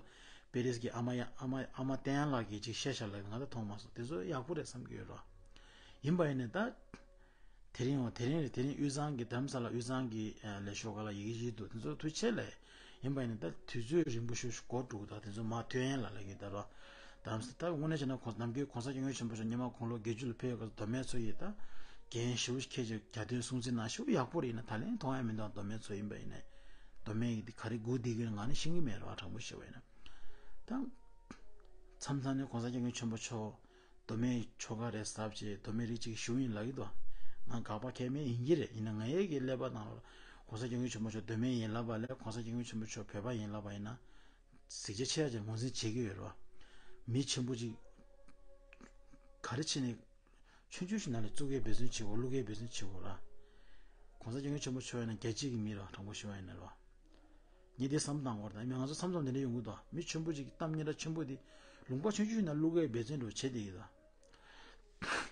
པེ་རིས་ཀྱི་ཨ་མ་ཡ་ཨ་མ་ཨ་མ་བསྟན་ཡར་ལགས་ཀྱིས་ཅིག་བཤད་ཤག་ལབ་ང་ད་མཐོང་མ་སོང་། དེ་ཚོ་ཡག་པོ་རེད་བསམ་གྱི་ཡོད་རོ། ཡིན་པ་ཡིན་ན་ད་དེ་རིང་འོ་དེ་རིང་རེད། དེ་རིང་དབུས་གཙང་གི་རྡ་རམ་ས་ལ་དབུས་གཙང་གི་ལས་ཤོག་ཁག་ལ་ཡི་གེ་བཞི་འདུག་དེ་ཚོ་ཐུགས་རྗེ་ཆེ་ལབ། ཡིན་པ་ཡིན་ན་ད་དུས་ཚོད་རིང་པོ་ཞིག་འགོར་འགྲོ་གི་འདུག་དེ་ཚོ་མར་ཐོན་ཡས་ལ་ལབ་ཀྱི་ད་རོ། དམ་ས་ད་དངོས་གནས་བྱས་ན་ཁོང་ནམ་རྒྱུན་གོང་ས་སྐྱབས་མགོན་ཆེན་པོ་མཆོག་སྔོན་མ་དགུང་ལོ་བརྒྱད་ཅུ་ལ་ཕེབས་སྐབས་མདོ་སྨད་ཚོ་ཡི་ད་འགན་ཞེ་པོ་ཁྱེད་ཀྱི་རྒྱ་སྟོན་སྲུང་བརྩི་གནང་ཞེ་པོ་ཡག་པོ་རེད། ཡིན་ན་ད་ལན་མཐོང་ཡ་མི་འདུག་མདོ་སྨད་ཚོ་ཡིན་པ་ཡིན་ན་མདོ་སྨད་ཡི་དེ་ག་རེ་སྒུག་བསྡད་ཀྱི་ང་ནི་ཤེས་ཀྱི་མེད་རོ། དྲང་པོ་བཤད་པ་ཡིན་ན་ད་མཚམས་མཚམས་ནས་གོང་ས་སྐྱབས་མགོན་ཆེན་པོ་མཆོག་མདོ་སྨད་ཆོལ་ཁ་རེད་ཟབ་ཅེས་མདོ་སྨད་རིགས་གཅིག་ཞུ་ཡིན་ལབ་ཀྱི་འདུག་ང་དགག་པ་གང་ཡང་མེད། ཡིན་གྱི་རེད། ཡིན་ན་ང་ཡི་གི་ཀླད་པ་ནང་ལ་གོང་ས་སྐྱབས་མགོན་ཆེན་པོ་མཆོག་མདོ་སྨད་ཡིན་ལབ་པ་ལས་གོང་ས་སྐྱབས་མགོན་ཆེན་པོ་མཆོག་བོད་པ་ཡིན་ལབ་པ་ཡིན་ན་གཟིགས་རྒྱ་ཆེ་ཡ་ཅིག་ངོས་འཛིན་བྱེད་ཀྱི་ཡོད་རེད་བ། མི་ཆེན་པོ་ཅིག་ག་རེ་བྱས་ནས་ཆུང་ཆུང་ཞིག་ནང་ལ་བཙུགས་ཀྱི་འབད་བརྩོན་བྱེད་དགོས། བླུག་གི་འབད་བརྩོན་བྱེད་དགོས་ར། གོང་ས་སྐྱབས་མགོན་ཆེན་པོ་མཆོག་ཡིན་ན་རྒྱལ་སྤྱི་གི་མི་ར། དྲང་པོ་ཞུ་བ་ཡིན་ན་ར། ངས་དེ་བསམ་བཏང་བར་དང་མི་ང་ཚོ་མཚམས་མཚམས་དེ་འདྲ་ཡོང་གི་འདུག་མི་ཆེན་པོ་ཅིག་གཏམ་སྙན་གྲགས་ཆེན་པོ་དེ་ལུང་པ་ཆུང་ཆུང་ཞིག་ནང་བླུག་གི་འབད་བརྩོན་འགྲོ་བྱེད་བསྡད་ཀྱི་འདུག་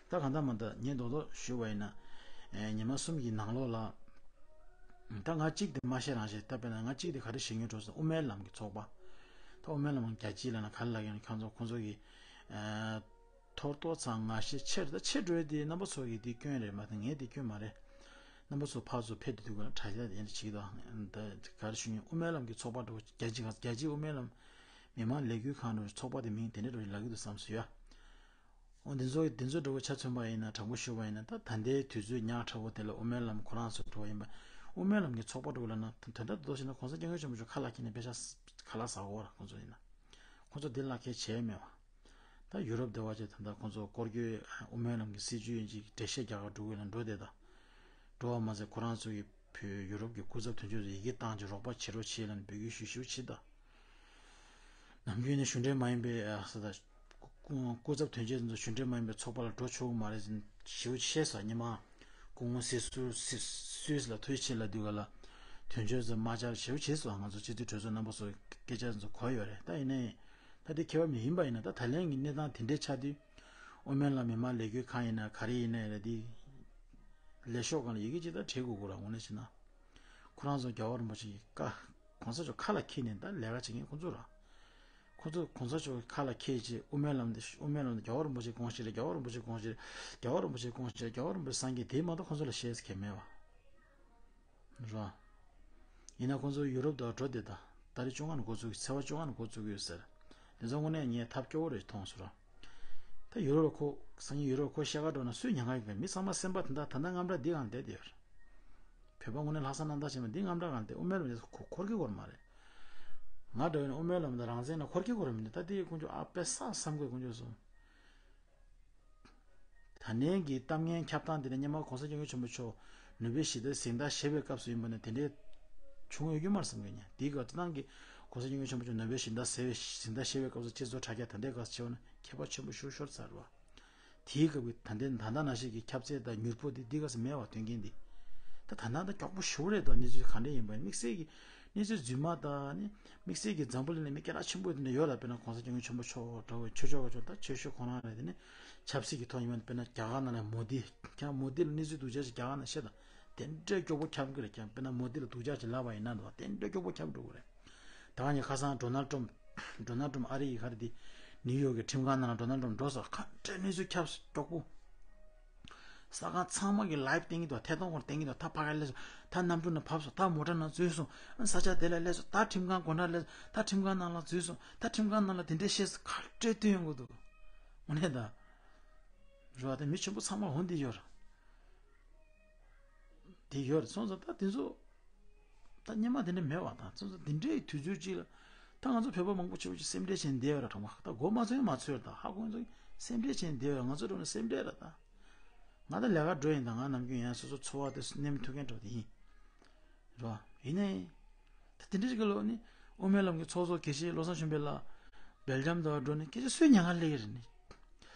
ད་གང་ལྟར་མ་ལྟར་ངས་རྡོག་རྡོག་ཞུ་བ་ཡིན་ན། ཨེ་ཉི་མ་གསུམ་གྱི་ནང་ལོགས་ལ། ད་ང་གཅིག་དེ་མ་བཤད་རང་བཤད་ད་དཔེར་ན་ང་གཅིག་དེ་ག་རེ་བཤད་སྙིང་འདོད་སོང་། དབུ་མའི་ལམ་གྱི་ཚོགས་པ། ད་དབུ་མའི་ལམ་རྒྱལ་སྤྱི་ལ་ན་ག་རེ་ལབ་ཀྱི་ཡོད་ན་ཁྱོད་ཚོ་ཁོང་ཚོ་གི་ཨེ་ཐོར་ཏོ་ཚང་ང་ཤེས་ཆེར་ད་ཆེ་འགྲོ་ཡི་དེ་རྣམ་པ་ཚོ་གི་དེ་སྐྱོན་རེད་མ་གཏོགས་ངའི་དེ་སྐྱོན་མ་རེད། རྣམ་པ་ཚོ་ཕར་ཚུར་ཕེབས་དུས་དུས་ག་ལ་དྲ་རྒྱ་དེ་འདྲ་བྱེད་ཀྱི་འདུག་ད་ག་རེ་ཞུ་ཡིན། དབུ་མའི་ལམ་གྱི་ཚོགས་པ་འགྲོ་རྒྱལ་སྤྱི་ག་རྒྱལ་སྤྱི་དབུ་མའི་ལམ་མི་མང་ལས་འགུལ་ཁང་འགྲོ་ཚོགས་པ་དེ་མིང་དེ་འདྲ་འགྲོ་ལབ་ཀྱི་འདུག་བསམ་སོང་ཡ། འོ་འདི་ཚོ་འདི་ཚོ་འགྲོ་བའི་ཆ་མཚོན་པ་ཡིན་ན་དྲང་པོ་ཞུ་བ་ཡིན་ན་ད་ད་ལྟའི་དུས་ཚོད་ཉག་ཕྲ་བོ་དེ་ལ་དབུ་མའི་ལམ་ཁོ་རང་ཚོ་འགྲོ་བ་ཡིན་པ། དབུ་མའི་ལམ་གྱི་ཚོགས་པ་འགྲོ་ལབ་ན་དོན་དག་ཏུ་བྱས་ན་གོང་ས་སྐྱབས་མགོན་ཆེན་པོ་མཆོག་ཁ་ལག་ཁྱེར་ནས་དཔེ་ཆ་ཁ་ལག་ཟ་དགོས་ར། ཁོང་ཚོ་ཡིན་ན་ཁོང་ཚོ་འདི་ལ་ཁད་བྱས་མེད་བ། ད་ཡུ་རོབ་སྡེ་བ་ཅིག་ད་ལྟ་ཁོང་ཚོ་སྐོར་སྐྱོད་དབུ་མའི་ལམ་གྱི་སྲིད་བྱུས་ཡིན་ཅིག་འགྲེལ་བཤད་རྒྱག་གར་འགྲོ་དགོས་ལ་འགྲོ་བསྡད་ད། འགྲོ་བ་མ་ཟད་ཁོ་རང་ཚོ་གི་བོད་ཡུ་རོབ་ཀྱི་སྐུ་ཚབ་དོན་གཅོད་ཚོ་ཡི་གེ་བཏང་ཅིག་རོགས་པ་བྱེད་རོགས་བྱེད་ལབ་ནས་འབོད་སྐུལ་ཞུ་ཞུ་བྱེད་ད། ནམ་རྒྱུན་ནས་གཞུང་འབྲེལ་མ་ཡིན་པའི་ཨ་ས་ད་སྐུ་སྐུ་ཚབ་དོན་གཅོད་ཚོ་གཞུང་འབྲེལ་མ་ཡིན་པའི་ཚོགས་པ་ལ་འགྲོ་ཆོག་གི་མ་རེད་ཟེར་ཞེ་པོ་བཤད་སོང་། ཉི་མ་སྐུ་ངོ་སི་སུ་སི་སུས་ལ་ཐུགས་རྗེ་ཆེ་ལབ་དུས་ག་ལ་དོན་གཅོད་ཚོ་དམག་འཆར་ཞེ་པོ་བྱས་སོང་། ང་ཚོ་སྤྱི་འཐུས་གྲོས་ཚོགས་རྣམ་པ་ཚོ་སྐད་ཆ་ཚོ་གོ་ཡོད་རེད། ད་ཡིན་ནའི་ད་དེ་ཁྱད་པར་མི་ཡིན་པ་ཡིན་ན་ད་ད་ལན་གྱི་གནས་སྟངས་དེ་འདྲའི་ཆགས་དུས་དབུ་མའི་ལམ་མི་མང་ལས་འགུལ་ཁང་ཡིན་ན་ག་རེ་ཡིན་ན་ཡིན་ན་དེ་ལས་ཤོག་སྒང་ལ་ཡི་གེ་ཅིག་ད་བྲིས་དགོས་དགོས་ར། དངོས་གནས་བྱས་ན། ཁོ་རང་ཚོ་རྒྱལ་བ་རིན་པོ་ཆེ་གི་བཀའ། གོང་ས་མཆོག་ཁ་ལ་འཁྱེར་ནས་ད་ལས་ཀ་བྱེད་མཁན་ཁོ་ཚོ་ར། ཁོ་ཚོ་གོང་ས་མཆོག་ཁ་ལ་འཁྱེར་བྱས་དབུ་མའི་ལམ་འདི་དབུ་མའི་ལམ་འདི་རྒྱལ་བ་རིན་པོ་ཆེ་དགོངས་ཤིག་རེད། རྒྱལ་བ་རིན་པོ་ཆེ་དགོངས་ཤིག་རེད། རྒྱལ་བ་རིན་པོ་ཆེ་དགོངས་ཤིག་རེད། རྒྱལ་བ་རིན་པོ་ཆེ་སངས་རྒྱས་དེ་མ་གཏོགས་ཁོ་ཚོ་ལ་བཤད་ས་གང་མེད་བ། ར། ཡིན་ན་ཁོ་ཚོ་ཡུ་རོབ་དུ་འགྲོ་བསྡད་ད། ཏ་རིག་བཅོ་ལྔ་ནས་འགོ་བཙུགས་ཚེས་པ་བཅོ་ལྔ་ནས་འགོ་བཙུགས་ཀྱི་ཡོད་ཟེར། དེ་ཚོ་དངོས་གནས་ངས་ཐབས་སྐྱོ་བོ་རེད་མཐོང་སོང་ར། ད་ཡུ་རོབ་ལ་ཁོ་སང་ཉིན་ཡུ་རོབ་ལ་ཁོ་བཤད་ག་འགྲོ་ན་སུས་ཉན་ག་ཡོད་གི། མི་ཚང་མ་སེམས་པ་དེ་འདྲ་ད་ལྟ་དངངས་སྐྲག་འདི་གང་བསྡད་དེ་ཡོད་རེད། བོད་པ་དངོས་གནས་ལྷག་བསམ་རྣམ་དག་ཆེན་པོ་འདི་དངངས་སྐྲག་གང་བསྡད། དབུ་མའི་ལམ་འདི་ཁོ་འཁོར་གི་ཡོད་མ་རེད། ང་འདྲ་བའི་ནི་དབུ་མའི་ལམ་དང་རང་བཙན་ལ་འཁོར་གི་ཡོད་རེད་མི་འདུག་ད་དེ་ཡི་ཁོང་ཚོ་ཨ་དཔེ་བསགས་བསམ་གི་ཁོང་ཚོ་སོང་། ད་ནས་ཀྱི་གཏམ་ངན་ཁྱབ་སྟངས་དེ་ནི་སྔོན་མ་གོང་ས་སྐྱབས་མགོན་ཆེན་པོ་མཆོག་ནོ་བེལ་ཞི་བདེའི་གཟེངས་རྟགས་བཞེས་པའི་སྐབས་སུ་ཡིན་པ་ནི་དེ་འདྲའི་བྱུང་ཡོད་རྒྱུ་མ་རེད་བསམ་གྱི་ཉན། དེའི་སྐབས་དེ་དང་གི་གོང་ས་སྐྱབས་མགོན་ཆེན་པོ་མཆོག་ནོ་བེལ་ཞི་བདེའི་གཟེངས་རྟགས་བཞེས་པའི་སྐབས་སུ་སྤྱི་ཚོགས་དྲ་རྒྱ་ད་ལྟའི་སྐབས་སུ་བྱས་པ་ན་ཁྱད་པར་ཆེན་པོ་ཞིག་ཤོར་ཚར་བ། དེའི་སྐབས་ཀྱི་ད་ལྟའི་ད་ལྟ་ནང་བཞིན་གྱི་ཁྱབ་ཚད་དང་མྱུར་པོ་དེ་འདི་སྐབས་སུ་མེད་པ་དོན་རྐྱེན་འདི། ད་ད་ལྟ་ད་མགྱོགས་པོ་ཞེ་པོ་རེད་དོ། གནས་ཚུལ་ག་འདྲ་ཡིན་པ་དམིགས་བསལ་གྱི་གནས་ཚུལ་རྫུན་མ་དང་ནི་དམིགས་བསལ་གྱི་འཛམ་བུ་གླིང་ལ་མི་སྐད་གྲགས་ཆེན་པོ་དེ་འདྲ་ཡོད་ལ། དཔེར་ན་གོང་ས་སྐྱབས་མགོན་ཆེན་པོ་མཆོག་འདྲ་བོ་ཆོས་ཕྱོགས་ཀྱི་ཆོས་ད་ཆོས་ཕྱོགས་ཁོ་རང་རེད། དེ་ནི་ཆབ་སྲིད་ཀྱི་ཐོག་ཡིན་པ་དཔེར་ན་རྒྱ་གར་ནང་ལ་མོ་དི་ཀྱང་མོ་དི་ལ་གནས་ཚུལ་སྡུག་ཅག་ཅིག་རྒྱ་གར་ནང་བཤད་དང་དེ་འདྲའི་མགྱོགས་པོ་ཁྱབ་ཀྱི་རེད། ཀྱང་དཔེར་ན་མོ་དི་ལ་སྡུག་ཅག་ཅིག་ལབ་པ་ཡིན་ན་འདུག་དེ་འདྲའི་མགྱོགས་པོ་ཁྱབ་འགྲོ་གི་རེད། ད་ག་ནས་ཁ་སང་ཌོ་ནལ་ཊམ་ཌོ་ནལ་ཊམ་ཨ་རི་ཡི་ག་རེ་དེ་ནིའུ་ཡོག་གི་ཁྲིམས་ཁང་ནང་ལ་ཌོ་ནལ་ཊམ་འགྲོ་སོང་། ག་འདྲའི་གནས་ཚུལ་ཁྱབ་སོང་མགྱོགས་པོ། ས་ཁང་ཚང་མ་གི་ལའིབ་བསྟན་གྱི་འདུག་ཐད་གཏོང་སྐོར་བསྟན་གྱི་འདུག་ད་ཕ་ག་སླེབས་སོང་། ད་གནམ་གྲུ་ནང་བབས་སོང་། ད་མོ་ཊ་ནང་འཛུལ་སོང་། ས་ཆ་དེ་ལ་སླེབས་སོང་། ད་ཁྲིམས་ཁང་སྒོ་འགྲམ་སླེབས་སོང་། ད་ཁྲིམས་ཁང་ནང་ལ་འཛུལ་སོང་། ད་ཁྲིམས་ཁང་ནང་ལ་དེ་འདྲས་བཤད་སོང་། ག་འདྲས་སྟོན་ཡོང་གི་འདུག་དངོས་གནས་ད། རེད་བ། ད་མི་ཆེན་པོ་ཚང་མ་འོང་འདི་ཡོད་རེད། དེ་ཡོད་རེད་སོང་ཙང་ད་དེ་ཚོ་ད་སྔོན་མ་དེ་འདྲ་མེད་པ་དང་སོང་ཙང་དེ་འདྲའི་དུས་ཚོད་ཅིག་ལ་ད་ང་ཚོ་བོད་པ་མང་པོ་ཆེ་བོ་ཅིག་སེམས་ཁྲལ་བྱས་ནས་བསྡད་ཡོད་རེད། དྲང་པོ་ད་མགོ་མ་ཚོས་མ་ཚོས་རེད། ད་ཧ་གོ་ཚོ་སེམས་ཁྲལ་བྱས་ནས་བསྡད་ཡོད་རེད། ང་ཚོ་འགྲོ་ན་སེམས་ཁྲལ་རེད། ད་ང་ད་ལས་ཀ་འགྲོ་ཡིན། ད་ང་ནམ་རྒྱུན་ཡང་སོ་སོ་འཚོ་བ་དེ་གནས་མི་ཐུབ་མཁན་འདྲ་བོ་དེ་ཡིན་རེད་བ། ཡིན་ནའི་ད་དེ་འདྲ་ཞིག་གི་ལོ་ནི་དབུ་མའི་ལམ་གྱི་ཚོགས་གཙོ་དགེ་བཤེས་བློ་བཟང་ཆོས་འཕེལ་ལགས་སྦེལ་ཇམ་དུ་འགྲོ་ནས་སྐད་ཆ་སུས་ཉན་ག་སླེབས་ཀྱི་རེད་ནི།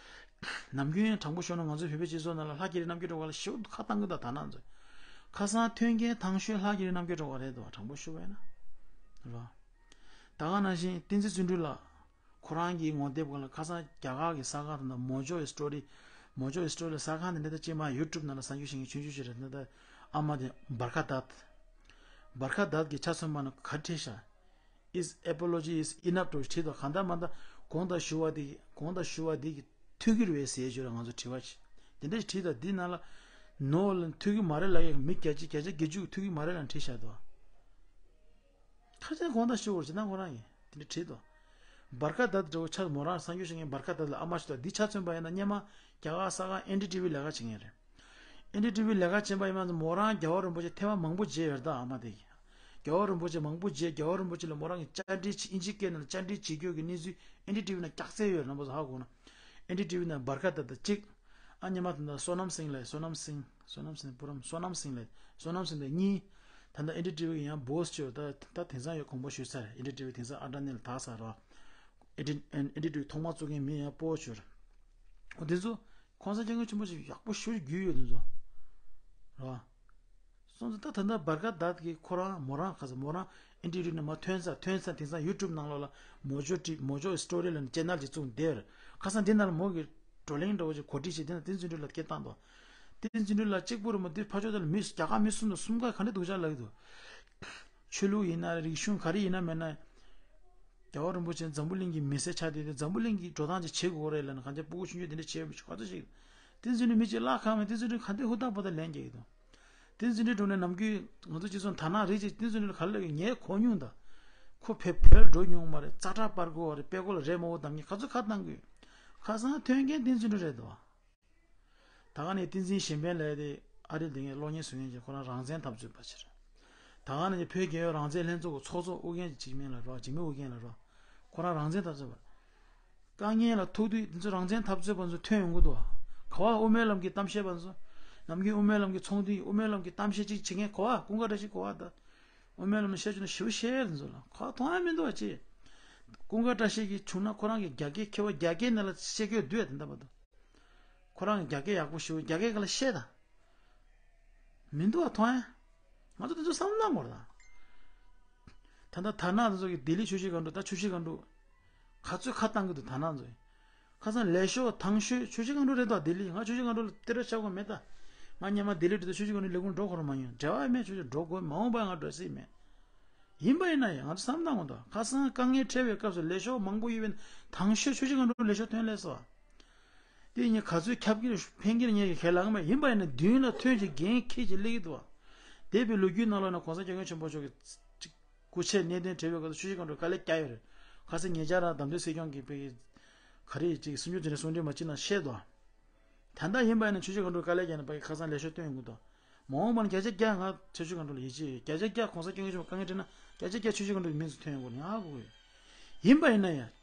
ནམ་རྒྱུན་ཡང་དྲང་པོ་ཤོད་ན་ང་ཚོའི་བོད་པའི་སྤྱི་ཚོགས་ནང་ལ་ལྷ་རྒྱ་རི་རྣམ་རྒྱལ་སྒྲོལ་དཀར་ལ་ཞེ་པོ་ཁ་བཏང་གི་འདུག་ད་ནང་ཚོས་ཁ་སང་མཐུན་རྐྱེན་དང་ཤོས་ལྷ་རྒྱ་རི་རྣམ་རྒྱལ་སྒྲོལ་དཀར་རེད་འདུག་དྲང་པོ་ཤོད་པ་ཡིན་ན། རེད་བ། ད་ག་ནང་བཞིན་བསྟན་འཛིན་བརྩོན་འགྲུས་ལགས་ཁོ་རང་གི་ངོ་དེབ་སྒང་ལ་ཁ་སང་རྒྱ་གར་གྱི་གསར་ཁང་དང་མོ་ཇོ་ཡི་སི་ཊོ་རི་ མོ་ཇོ་ཨི་སི་ཊོ་རི་ལ་གསར་ཁང་དེ་འདྲ་ད་ཅིག་མ་ཡུ་ཊུབ་ནང་ལ་གསར་འགྱུར་བཤད་མཁན་ཆུང་ཆུང་ཞིག་རེད། ད་ད་ཨ་མ་དེ་བར་ཁ་དད། བར་ཁ་དད་ཀྱི་ཆ་མཚོན་པ་ན་ག་རེ་བྲིས་ཤག His apology is enough འགྲོ་བྲིས་དང་། གང་ལྟར་མ་ལྟར་དགོངས་དག་ཞུ་བ་དེ་དགོངས་དག་ཞུ་བ་དེ་གི་ཐུགས་ཀྱི་རེད་ཟེར་ཞོར་ང་ཚོ་དྲི་བ་ཞིག་དེ་འདྲ་ཞིག་བྲིས་དང་། འདི་ནང་ལ་ནོ་ལ་ཐུགས་ཀྱི་མ་རེད་ལབ་ཡག་མི་བརྒྱ་ཆ་བརྒྱ་ཆ་བརྒྱད་ཅུ་ཐུགས་ཀྱི་མ་རེད་ལབ་བྲིས་བཞག་འདུག་ཁ་ཆེ་དགོངས་དག་ཞུ་བར་བྱེད་སྟངས་ཁོ་རང་ཡིན། དེ་འདྲ་བྲིས་འདུག་བར་ཁ་དད་འདྲ་བོ་ཆ་མོ་རང་གསར་འགྱུར་བཤད་མཁན་བར་ཁ་དད་ལ་ཨ་མ་ཞིག་འདུག་འདི་ཆ་མཚོན་པ་ཡིན་ན་སྔོན་མ་རྒྱ་གར་གསར་ཁང་ཨེན་ཌི་ཊི་ཝི་ལས་ཀ་བྱེད་མཁན་རེད། ཨེན་ཌི་ཊི་ཝི་ལས་ཀ་བྱེད་པ་ཡིན་ན་མོ་རང་རྒྱལ་བ་རིན་པོ་ཆེ་ཐེངས་མ་མང་པོ་མཇལ་ཡོད་རེད་ད། ཨ་མ་དེ་རྒྱལ་བ་རིན་པོ་ཆེ་མང་པོ་མཇལ། རྒྱལ་བ་རིན་པོ་ཆེ་ལ་མོ་རང་གི་བཅར་འདྲི་བྱེད། ཨིན་ཇི་སྐད་ནང་ལ་བཅར་འདྲི་བྱེད་རྒྱུ་གི་གནས་ཚུལ་ཨེན་ཌི་ཊི་ཝི་ནང་རྒྱག་རྩིས་ཡོད་རེད། རྣམ་པ་ཚོ་ཧ་གོ་ན་ཨེན་ཌི་ཊི་ཝི་ནང་བར་ཁ་དད་ད་གཅིག་ཨ་ཉི་མ་དེ་འདྲ་བསོད་ནམས་སིང་ལགས། བསོད་ནམས་སིང་། བསོད་ནམས་སིང་པུ་རམ། བསོད་ནམས་སིང་ལགས། བསོད་ནམས་སིང་དེ་གཉིས། ད་ལྟ་ཨེན་ཌི་ཊི་ཝི་ཡང་སྦོ་སི་ཅོ་ད་ད་དེང་སང་ཡང་དགོངས་པ་ཞུས་ཚར། ཨེན་ཌི་ཊི་ཝི་དེང་སང་ཨ་ཌ་ནི་ལ་དག་ཚར་རོ། ཨེན་ཌི་ཨེན་ཨེན་ཌི་ཊི་ཝི་ཐོག་མ་བཙུགས་མཁན་མི་ཡང་སྤོ་ཞོར། འོ་དེ་ཚོ་ཁོང་ཚོ་སྐྱབས་མགོན་ཆེན་པོ་ཞིག་ཡག་པོ་ཞུ་རྒྱུ་ཡོད་དེ་ཚོ་རོ། སོང་ཙང་ད་ད་ལྟ་བར་ཀ་དད་ཀྱི་ཁོ་རང་མོ་རང་ཁ་ས་མོ་རང་ཨེན་ཌི་ཊི་ཝི་ནས་མ་ཐོན་ཚར། ཐོན་ཚར་དེང་སང་ཡུ་ཊུབ་ནང་ལོགས་ལ་མོ་ཇོ་ཊི་མོ་ཇོ་སི་ཊོ་རི་ལབ་ནས་ཅེ་ནལ་ཅིག་བཙུགས་བསྡད་ཡོད་རེད། ཁ་སང་འདི་ནང་ལ་མོ་གི་བགྲོ་གླེང་འདྲ་བོ་ཅིག་གོ་སྒྲིག་བྱས། དེ་ན་བསྟན་འཛིན་སྒྲོལ་ལགས་སྐད་བཏང་འདུག་བསྟན་འཛིན་སྒྲོལ་ལགས་གཅིག་པུ་རེད་མ། འདི་ཕར་ཕྱོགས་དེ་ལ་མི་རྒྱ་གར་མི་གསུམ་དང་གསུམ་ཀ་ག་འདྲ་སྡུག་ཅག་ལབ་ཀྱི་འདུག་ཆོས་ལུགས་ཡིན་ན་རིག་གཞུང་ག་རེ་ཡིན་ན་མེད་ན། རྒྱལ་བ་རིན་པོ་ཆེ་འཛམ་བུ་གླིང་གི་མི་སེར་ཆགས་བསྡད་དེ་འཛམ་བུ་གླིང་གི་འགྲོ་སྟངས་ཅིག་བྱེད་དགོས་རེད་ལབ་ནས་གང་ཅི་སྤུ་གུ་ཆུང་ཆུང་དེ་འདྲ་བྱས་མི་ཆོག་ག་ཚོད་ཞིག་བསྟན་འཛིན་སྒྲོལ་མི་གཅིག་བརླག་ཁག་མེད། བསྟན་འཛིན་སྒྲོལ་ག་འདྲ་ཧུར་ཐག་པ་ད་ལན་རྒྱག་གི་འདུག་བསྟན་འཛིན་སྒྲོལ་ནས་ནམ་རྒྱུན་ང་ཚོ་སྤྱི་ཚོགས་དར་ནག་རིགས་ཅིག་བསྟན་འཛིན་སྒྲོལ་ག་ལ་ངས་གོ་མྱོང་ད། ཁོ་བོད་བོད་འགྲོ་མྱོང་མ་རེད། ཙག་སྒྲ་པར་རྐུ་བ་རེད། དཔེ་ཁོ་ལ་རས་མང་པོ་བསྡམས་མཁན་ག་ཚོད་ཁ་བཏང་གི་ཡོད། ཁ་སང་ཐོན་མཁན་བསྟན་འཛིན་སྒྲོལ་རེད་དོ། ད་ག་ནས་བསྟན་འཛིན་གཞན་ཕན་ལབ་དེ་ཨ་རི་དེ་ངས་གློག་བརྙན་བཟོ་མཁན་ཅིག་ཁོ་རང་རང་བཙན་འཐབ་རྩོད་པ་ཅིག་རེད། ད་ག་ནས་བོད་རྒྱལ་ཡོངས་རང་བཙན་ལྷན་ཚོགས་ཀྱི་ཚོགས་གཙོ་ཨུ་རྒྱན་གྱི་འཇིགས་མེད་ལ་རོ། འཇིགས་མེད་ཨུ་རྒྱན་ལ་རོ། ཁོ་རང་རང་བཙན་འཐབ་རྩོད་པ། དཀའ་ངལ་ལ་ཐུག་དུས་དེ་ཚོ་རང་བཙན་འཐབ་རྩོད་པ་ཚོ་ཐོན་ཡོང་གི་འདུག་ག་བ་དབུ་མའི་ལམ་གྱི་གཏམ་བཤད་པ་ཚོ། ནམ་རྒྱུན་དབུ་མའི་ལམ་གྱི་ཚོགས་འདུ་དབུ་མའི་ལམ་གྱི་གཏམ་བཤད་ཅིག་བྱེད་མཁན་ག་བ་ཀུན་དགའ་བཀྲ་ཤིས་ག་བ་ད། དབུ་མའི་ལམ་ནས་བཤད་རྒྱུ་ན་ཞིབ་བཤད་དེ་ཚོ་ལ་ག་བ་མཐོང་ཡ་མི་འདུག་བ་ཅི། ཀུན་དགའ་བཀྲ་ཤིས་ཀྱིས་བྱུང་ན་ཁོ་རང་གི་རྒྱ་སྐད་མཁས་པ་རྒྱ་སྐད་ནང་ལ་བཤད་དགོས་འདུག་ཡ་དེ་འདྲ་པ་འདུག་ཁོ་རང་གི་རྒྱ་སྐད་ཡག་པོ་ཞུ། རྒྱ་སྐད་ག་ལ་བཤད་ད། མི་འདུག་བ་མཐོང་ཡ། ང་ཚོ་དེ་ཚོ་བསམ་བློ་བཏང་དགོས་རེད་ད། ད་ལྟ་དར་ནག་དེ་ཚོ་གི་ལྡི་ལི་ཆུ་བཞི་སྒང་དྲུག་ད་ཆུ་བཞི་སྒང་དྲུག་ག་ཚོད་ཁ་བཏང་གི་འདུག་དར་ནག་ཚོ་ཡི། ཁ་སང་ལས་ཤོག་དང་ཤོས་ཆུ་བཞི་སྒང་དྲུག་རེད་དོ། ལྡི་ལི། ང་ཆུ་བཞི་སྒང་དྲུག་ལ་ཏི་ར་ཆགས་དགོས་མེད་ད། ང་སྔོན་མ་ལྡི་ལི་འགྲོ་དུས་ཆུ་བཞི་སྒང་དྲུག་ལས་ཁུངས་འགྲོ་ཁོ་རང་མ་ཡོང་། འབྲེལ་བ་མེད། ཆུ་བཞི་འགྲོ་དགོས། མ་འོངས་པ་ང་འགྲོ་སྲིད་མེད། ཡིན་པ་ཡིན་ན་ཡང་ང་ཚོ་བསམ་བཏང་དགོས་འདུག་ཁ་སང་དཀའ་ངལ་འཕྲད་པའི་སྐབས་སུ་ལས་ཤོག་མང་པོ་ཡོད་པའི་དང་ཤོས་ཆུ་བཞི་སྒང་དྲུག་ལས་ཤོག་ཐོན་སླེབས་སོང་། དེ་ཉིད་ག་ཚོད་ཁྱབ་ཀྱི་རེད་ཕན་གྱི་རེད་ངས་ཁས་ལེན་གྱི་མེད། ཡིན་པ་ཡིན་ན་མདུན་ལ་ཐོན་ཅིག་འགན་འཁྱེར་ཅིག་སླེབས་ཀྱི་འདུག་བ། འདས་པའི་ལོ་རྒྱུས་ནང་ལོགས་ན་གོང་ས་སྐྱབས་མགོན་ཆེན་པོ་མཆོག་གིས་ཅིག་སྐུ་ཕྱྭའི་གནད་དོན་འཕྲད་པའི་སྐབས་སུ་ཆུ་བཞི་སྒང་དྲུག་དཀའ་ལས་བརྒྱབ་ཡོད་རེད། ཁ་སང་ཉེ་ཆར་རང་བདམས་ཐོན་སྲིད་སྐྱོང་གིས་པའི་ག་རེ་ཅིག་སྲིད་སྐྱོང་འཛིན་གྲྭ་གསུང་འཕྲིན་མ་ཅིག་ནང་བཤད་འདུག་ད་ལྟ་ཡིན་པ་ཡིན་ན་ཆུ་བཞི་སྒང་དྲུག་དཀའ་ལས་བརྒྱབ་ནས་ཕ་གི་ཁ་སང་ལས་ཤོག་བཏོན་ཡོང་གི་འདུག་མ་འོངས་པ་ན་བརྒྱ་ཆ་བརྒྱ་ང་ཆུ་བཞི་སྒང་དྲུག་ལ་ཡིད་ཆེས་ཡོད། བརྒྱ་ཆ་བརྒྱ་གོང་ས་སྐྱབས་མགོན་ཆེན་པོ་དཀའ་ངལ་འཕྲད་ན་བརྒྱ་ཆ་བརྒྱ་ཆུ་བཞི་སྒང་དྲུག་གི་མིང་ཚིག་ཐོན་ཡོང་གི་རེད། ང་ཧ་གོ་གི་ཡོད། ཡིན་པ་ཡིན་ན་ཡང་།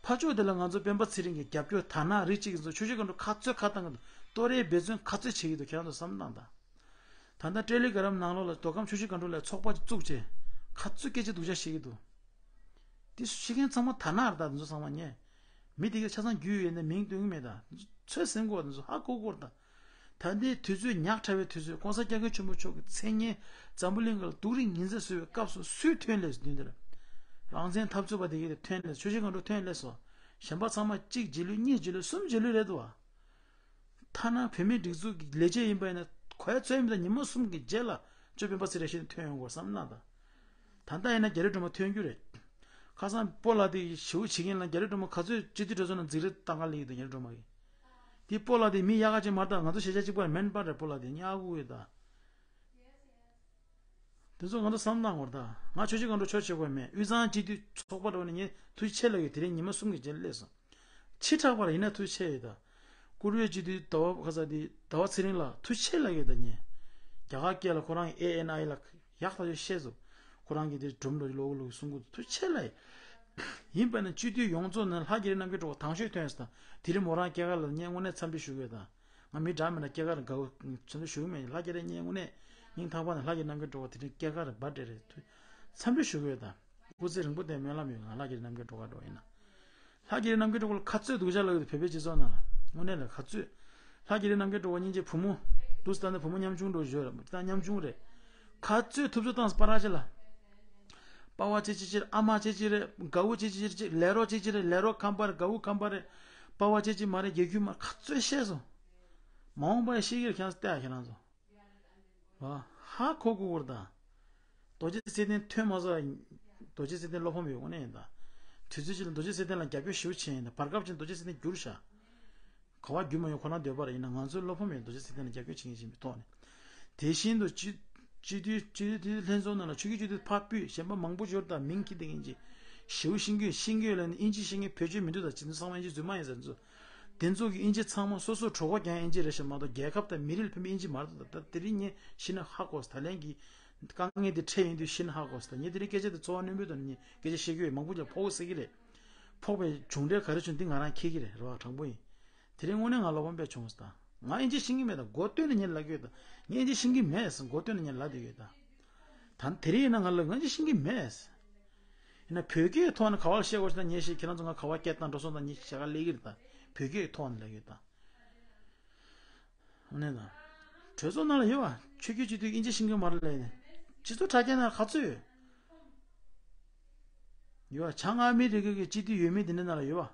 ཕར་ཕྱོགས་དེ་ལ་ང་ཚོ་སྤེན་པ་ཚེ་རིང་གི་རྒྱབ་སྐྱོར་དར་ནག་རིགས་གཅིག་གི་ཚོ་ཆུ་བཞི་སྒང་དྲུག་ག་ཚོད་ཁ་བཏང་གི་འདུག་ཏོ་རེ་འབད་བརྩོན་ག་ཚོད་བྱེད་ཀྱི་འདུག་ཁྱེད་རང་ཚོ་བསམ་བློ་བཏང་དང་། ད་ལྟ་ཏེ་ལི་གྷ་རམ་ནང་ལོགས་ལ་མདོ་ཁམས་ཆུ་བཞི་སྒང་དྲུག་ལ་ཚོགས་པ་བཙུགས་བྱས་ག་ཚོད་སྐད་ཆ་སྡུག་ཅག་བཤད་ཀྱི་འདུག་དེ་བཤད་མཁན་ཚང་མ་དར་ནག་རེད་ད། དེ་ཚོ་ཚང་མ་ཉེ། མི་དེ་གའི་ཆ་ཚང་རྒྱུས་ཡོད་ནས་མིང་སྟོན་གྱི་མེད་ད། ཚོད་ཟིན་དགོས་དེ་ཚོ་ཧ་གོ་དགོས་རེད་ད། ད་ལྟའི་དུས་ཚོད་ཉག་ཕྲ་བའི་དུས་ཚོད་གོང་ས་སྐྱབས་མགོན་ཆེན་པོ་མཆོག་གི་མཚན་སྙན་འཛམ་བུ་གླིང་ག་ལ་སྡུག་རུས་ངན་ཚད་བཟོ་བའི་སྐབས་སུ་སུས་ཐོན་སླེབས་སུ་མདུན་དེར། རང་བཙན་འཐབ་རྩོད་པ་དེ་གའི་ཐོན་སླེབས། ཆུ་བཞི་སྒང་དྲུག་ཐོན་སླེབས་སོང་། གཞན་པ་ཚང་མ་གཅིག་རྗེས་ལུས་གཉིས་རྗེས་ལུས་གསུམ་རྗེས་ལུས་རེད་འདུག་བ། ཐ་ན་བོད་མིའི་སྒྲིག་འཛུགས་ཀྱི་ལས་བྱེད་ཡིན་པ་ཡིན་ན་གོ་ཡ་ཚོད་མི་འདུག་ཉི་མ་གསུམ་གྱི་རྗེས་ལ་ཅོ་སྤེན་པ་ཚེ་རིང་ཞིག་ཐོན་ཡོང་དགོས་བསམ་གནང་དང་། ད་ལྟ་ཡིན་ན་རྒྱ་རི་སྒྲོལ་མ་ཐོན་རྒྱུ་རེད། ཁ་སང་སྤོ་ལགས་དེ་ཞེ་པོ་བྱེད་མཁན་ལ་རྒྱ་རི་སྒྲོལ་མ་ག་ཚོད་སྤྱི་འཐུས་གྲོས་ཚོགས་ནང་འཛིང་རེས་བཏང་ག་སླེབས་ཡོད་འདུག་རྒྱ་རི་སྒྲོལ་མ་གིས། དེ་སྤོ་ལགས་དེ་མི་ཡག་ག་ཅིག་མ་རེད་ད། ང་ཚོ་ཤེས་བྱ་གཅིག་པ་མིན་པ་རེད། སྤོ་ལགས་དེ་ཉག་གུ་ཡོད་ད། དེ་ཚོ་ང་ཚོ་བསམ་བློ་བཏང་དགོས་རེད་ད། ང་ཆོས་བྱེད་སྒང་དྲུག་ཆོས་བྱེད་དགོས་མེད། དབུས་གཙང་སྤྱི་འཐུས་ཚོགས་པ་འགྲོ་ནས་ངས་ཐུགས་རྗེ་ཆེ་ལབ་ཡོད། དེ་རིང་ཉི་མ་གསུམ་གྱི་རྗེས་ལ་སླེབས་སོང་། ཕྱི་དྲགས་པར་ཡིན་ན་ཐུགས་རྗེ་ཆེ་ཡོད་ད། བཀུར་འོས་སྤྱི་འཐུས་ཟླ་བ་ཁ་ས་དེ་ཟླ་བ་ཚེ་རིང་ལགས་ཐུགས་རྗེ་ཆེ་ལབ་ཡོད་ད་ངས། རྒྱ་གར་སྐད་ལ་ཁོ་རང་གི་ཨེ་ཨེན་ཨའི་ལ་ཡག་ཐག་ཆོད་བཤད་སོང་། ཁོ་རང་གིས་དེ་སྒྲུང་འདྲ་ལོག་ལོག་གསུང་གི་འདུག་ཐུགས་རྗེ་ཆེ་ལབ་ཡོད། ཡིན་པ་ན་སྤྱི་འཐུས་ཡོངས་རྫོགས་ནང་ལྷ་རྒྱ་རི་རྣམ་རྒྱལ་སྒྲོལ་དཀར་དང་ཤོས་ཐོན་སོང་ད། དེ་རིང་མོ་རང་སྐྱེས་སྐར་ལ་ངས་དངོས་གནས་འཚམས་འདྲི་ཞུ་གི་ཡོད་ད། ང་མི་འདྲ་མིན་ན་སྐྱེས་སྐར་དགའ་བོ་ཚོད་འདུ་ཞུ་གི་མེད། ལྷ་རྒྱ་རི་བརྙན་དངོས་གནས་སྙིང་ཐག་པ་ནས་ལྷ་རྒྱ་རི་རྣམ་རྒྱལ་སྒྲོལ་དཀར་དེ་རིང་སྐྱེས་སྐར་རེད། བར་ཌེ་རེད། ཐུ་འཚམས་འདྲི་ཞུ་གི་ཡོད་ད། སྐུ་ཚེ་རིང་པོ་བསྡད་སྨོན་ལམ་ཡོད། ང་ལྷ་རྒྱ་རི་རྣམ་རྒྱལ་སྒྲོལ་དཀར་འགྲོ་ཡིན་ན། ལྷ་རྒྱ་རི་རྣམ་རྒྱལ་སྒྲོལ་དཀར་ལ་ག་ཚོད་སྡུག་ཅག་ལབ་ཡོད་བོད་པའི་སྤྱི་ཚོགས་ནང་ལ། དངོས་གནས་ལ་ག་ཚོད། ལྷ་རྒྱ་རི་རྣམ་རྒྱལ་སྒྲོལ་དཀར་སྙིང་རྗེ་བུ་མོ། འདུག་སེ་ད་ནི་བུ་མོ་ཉམ་ཆུང་འགྲོ་བཞིན་ཡོད་རེད། ད་ཉམ་ཆུང་རེད། ག་ཚོད་ཐུབ་ཚོད་བཏང་སོང་པ་ར་ཅེ་ལ། པ་ཕ་ཅེ་ཅེ་ཅེ་རེད། ཨ་མ་ཅེ་ཅེ་རེད། དགའ་བོ་ཅེ་ཅེ་རེད། ལས་རོགས་ཅེ་ཅེ་རེད། ལས་རོགས་ཁམས་པ་རེད། དགའ་བོ་ཁམས་པ་རེད། པ་བ་ཅེ་ཅི་མ་རེད། རྒྱལ་ཁྱུ་མ་ག་ཚོད་བཤད་སོང་། མ་འོངས་པ་ཡི་ཤེས་ཀྱི་རེད། ཁྱེད་རང་ཚོ་བལྟས་ཨ། ཁྱེད་རང་ཚོ། ཧ་གོ་གོ་བར་ད། རྡོ་རྗེ་ཚེ་བརྟན་ཐོན་མ་སོང་། རྡོ་རྗེ་ཚེ་བརྟན་བློ་ཕམ་ཡོད་དངོས་གནས་ཡིན་ད། དུས་ཚོད་ཅིག་ལ་རྡོ་རྗེ་ཚེ་བརྟན་ལ་རྒྱབ་སྐྱོར་ཞེ་པོ་བྱས་ཡིན་ད། བར་སྐབས་ཅིག་རྡོ་རྗེ་ཚེ་བརྟན་འགྱུར་ཤག་ག་བ་རྒྱུ་མ་ཡོང་ཁོ་རང་འདོད་པ་རེད། ཡིན་ན་ང་ཚོའི་བློ་ཕམ་ཡོད། རྡོ་རྗེ་ཚེ་བརྟན་ལ་རྒྱབ་སྐྱོར་བྱེད་མཁན་ཞིག་མི་ཐོག་ནས། དེ་བཞིན་དུ་སྤྱི་སྤྱི་འཐུས་སྤྱི་འཐུས་ལྷན་ཚོགས་ནང་ལ་ཆོས་བརྒྱུད་སྤྱི་འཐུས་ཕར་ཕུད་གཞན་པ་མང་པོ་འབྱོར་དང་མིང་འཁྱེར་བསྡད་མཁན་ཅིག་ཞེའུ་ཤིང་གུས་ཤིང་གུས་ལ་ནི་ཨིན་ཇི་ཤེས་མཁན་བོད་ཆོས་མི་འདུག་ད་ཅི་འདུག་ཚང་མ་ཨིན་ཇི་རྫུན་མ་ཡིན་ཟེར་ཚོ། དེ་ཚོ་གི་ཨིན་ཇི་ཚང་མ་སོ་སོ་གྲོད་ཁོག་ཀྱང་ཨིན་ཇི་རེད་ཤག་མ་གཏོགས་རྒྱལ་ཁབ་དང་མི་རིགས་ལ་ཕན་པའི་ཨིན་ཇི་མ་རེད་ད། ད་དེ་རིང་ངས་ཤི་ན་ཧ་གོ་སོང་། ད་ལན་གྱི་དཀའ་ངལ་དེ་འཕྲད་ཡོང་དུས་ཤི་ན་ཧ་གོ་སོང་། ད་ངས་དེ་རིང་སྐད་ཆ་དེ་ཚོར་བ་རྣོན་པོའི་ཐོག་ནས་ངས་སྐད་ཆ་བཤད་ཀྱི་ཡོད། མང་པོ་ཅིག་ཕོག་ཟེར་གྱི་རེད། ཕོག་པའི་བྱུང་འབྲས་ག་རེ་བྱུང་འདི་ང་རང་མཁྱེན་གྱི་རེད། རེ་བ་དྲང་པོ་ཡིན། དེ་རིང་དངོས་གནས་ང་བློ་ཕམ་དཔེ་བྱུང་སོང་ད། ང་ཨིན་ཇི་ཤེས་ཀྱི་མེད་ད། མགོ་བཏོན་ནས་ངས་ལབ་ཀྱི་ཡོད་ད། ངས་ཨིན་ཇི་ཤེས་ཀྱི་མེད་ཟེར་མགོ་བཏོན་ནས་ངས་ལབ་བསྡད་ཡོད་ད། ད་དེ་རིང་ཡིན་ན་ང་ལ་ང་ཨིན་ཇི་ཤེས་ཀྱི་མེད་ཟེར། ཡིན་ན་བོད་སྐད་ཐོག་ནས་ག་བ་བཤད་དགོས་ཟེར་ན་ངས་ཤེས། ཁྱེད་རང་ཚོ་ང་ག་བ་སྐད་བཏང་འགྲོ་སོང་ད་ངས་ཞེ་དྲག་ལས་ཀྱི་རེད་ད། བོད་སྐད་ཐོག་ནས་ལབ་ཡོད་ད། ཨ་ནི་ད། གྲོས་ཚོགས་ནང་ལ་ཡོད་པ། ཆོས་བརྒྱུད་སྤྱི་འཐུས་ཨིན་ཇི་ཤེས་ཀྱི་མ་རེད་ལབ་ནས། སྤྱི་ཚོགས་དྲ་རྒྱ་ནང་ག་ཚོད་ཡོད། ཡོད་པ། བྱང་ཨ་མི་རི་ཀ་གི་སྤྱི་འཐུས་འོས་མི་དེ་འདྲ་ནང་ལ་ཡོད་པ།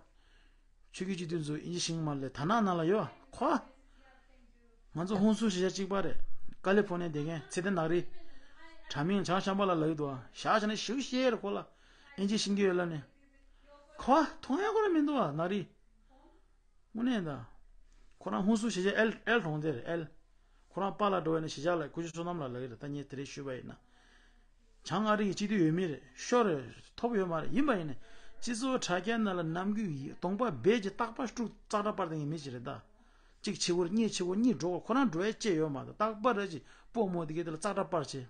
ཆོས་བརྒྱུད་སྤྱི་འཐུས་ཚོ་ཨིན་ཇི་ཤེས་ཀྱི་མ་རེད་ལབ། དར་ནག་ནང་ལ་ཡོད་པ། ཁོ། ང་ཚོ་ཧུན་སུར་གཞིས་ཆགས་གཅིག་པ་རེད། ཀ་ལི་ཕོར་ནི་ཡ་བསྡད་མཁན་ཚེ་བརྟན་ནག་རིལ། དྲ་མིང་བྱང་ཤམ་པ་ལ་ལབ་ཀྱི་འདུག་པ། ཞག་ཆ་ནས་ཞེའུ་བཤད་རེད་ཁོ་ལ། ཨིན་ཇི་ཤེས་ཀྱི་ཡོད་ལབ་ནས། ཁོ་མཐོང་ཡ་ཁོ་རང་མི་འདུག་པ་ནག་རིལ། དངོས་གནས་ད། ཁོ་རང་ཧུན་སུར་གཞིས་ཆགས་ཨེལ་ཨེལ་གྲོང་སྡེ་རེད་ཨེལ། ཁོ་རང་པཱ་ལགས་འགྲོ་བས་ན་གཞིས་ཆགས་ལ་སྐུ་ཞབས་བསོད་ནམས་ལགས་ལབ་ཀྱི་རེད། ད་ངས་དེ་རིང་ཞུས་པ་ཡིན་ན། བྱང་ཨ་རི་ཡི་སྤྱི་འཐུས་འོས་མི་རེད། ཤོར་རེད། ཐོབ་ཡོད་མ་རེད། ཡིན་པ་ཡིན་ན། སྤྱི་ཚོགས་དྲ་རྒྱ་ནང་ལ་ནམ་རྒྱུན་གདོང་པ་སྦས་ཀྱི་རྟག་པར་དཀྲུག་ཙག་སྒྲ་སྤར་བསྡད་མཁན་མི་ཞིག་རེད་ད། གཅིག་བྱེད་དགོས་རེད། གཉིས་བྱེད་དགོས་རེད། གཉིས་འགྲོ་དགོས་རེད། ཁོ་རང་འགྲོ་ཡ་ཅི་ཡོད་མ་གཏོགས་རྟག་པར་ར་ཅིག་སྤོ་མོ་དེ་གའི་དེ་ལ་ཙག་སྒྲ་སྤར་བྱས།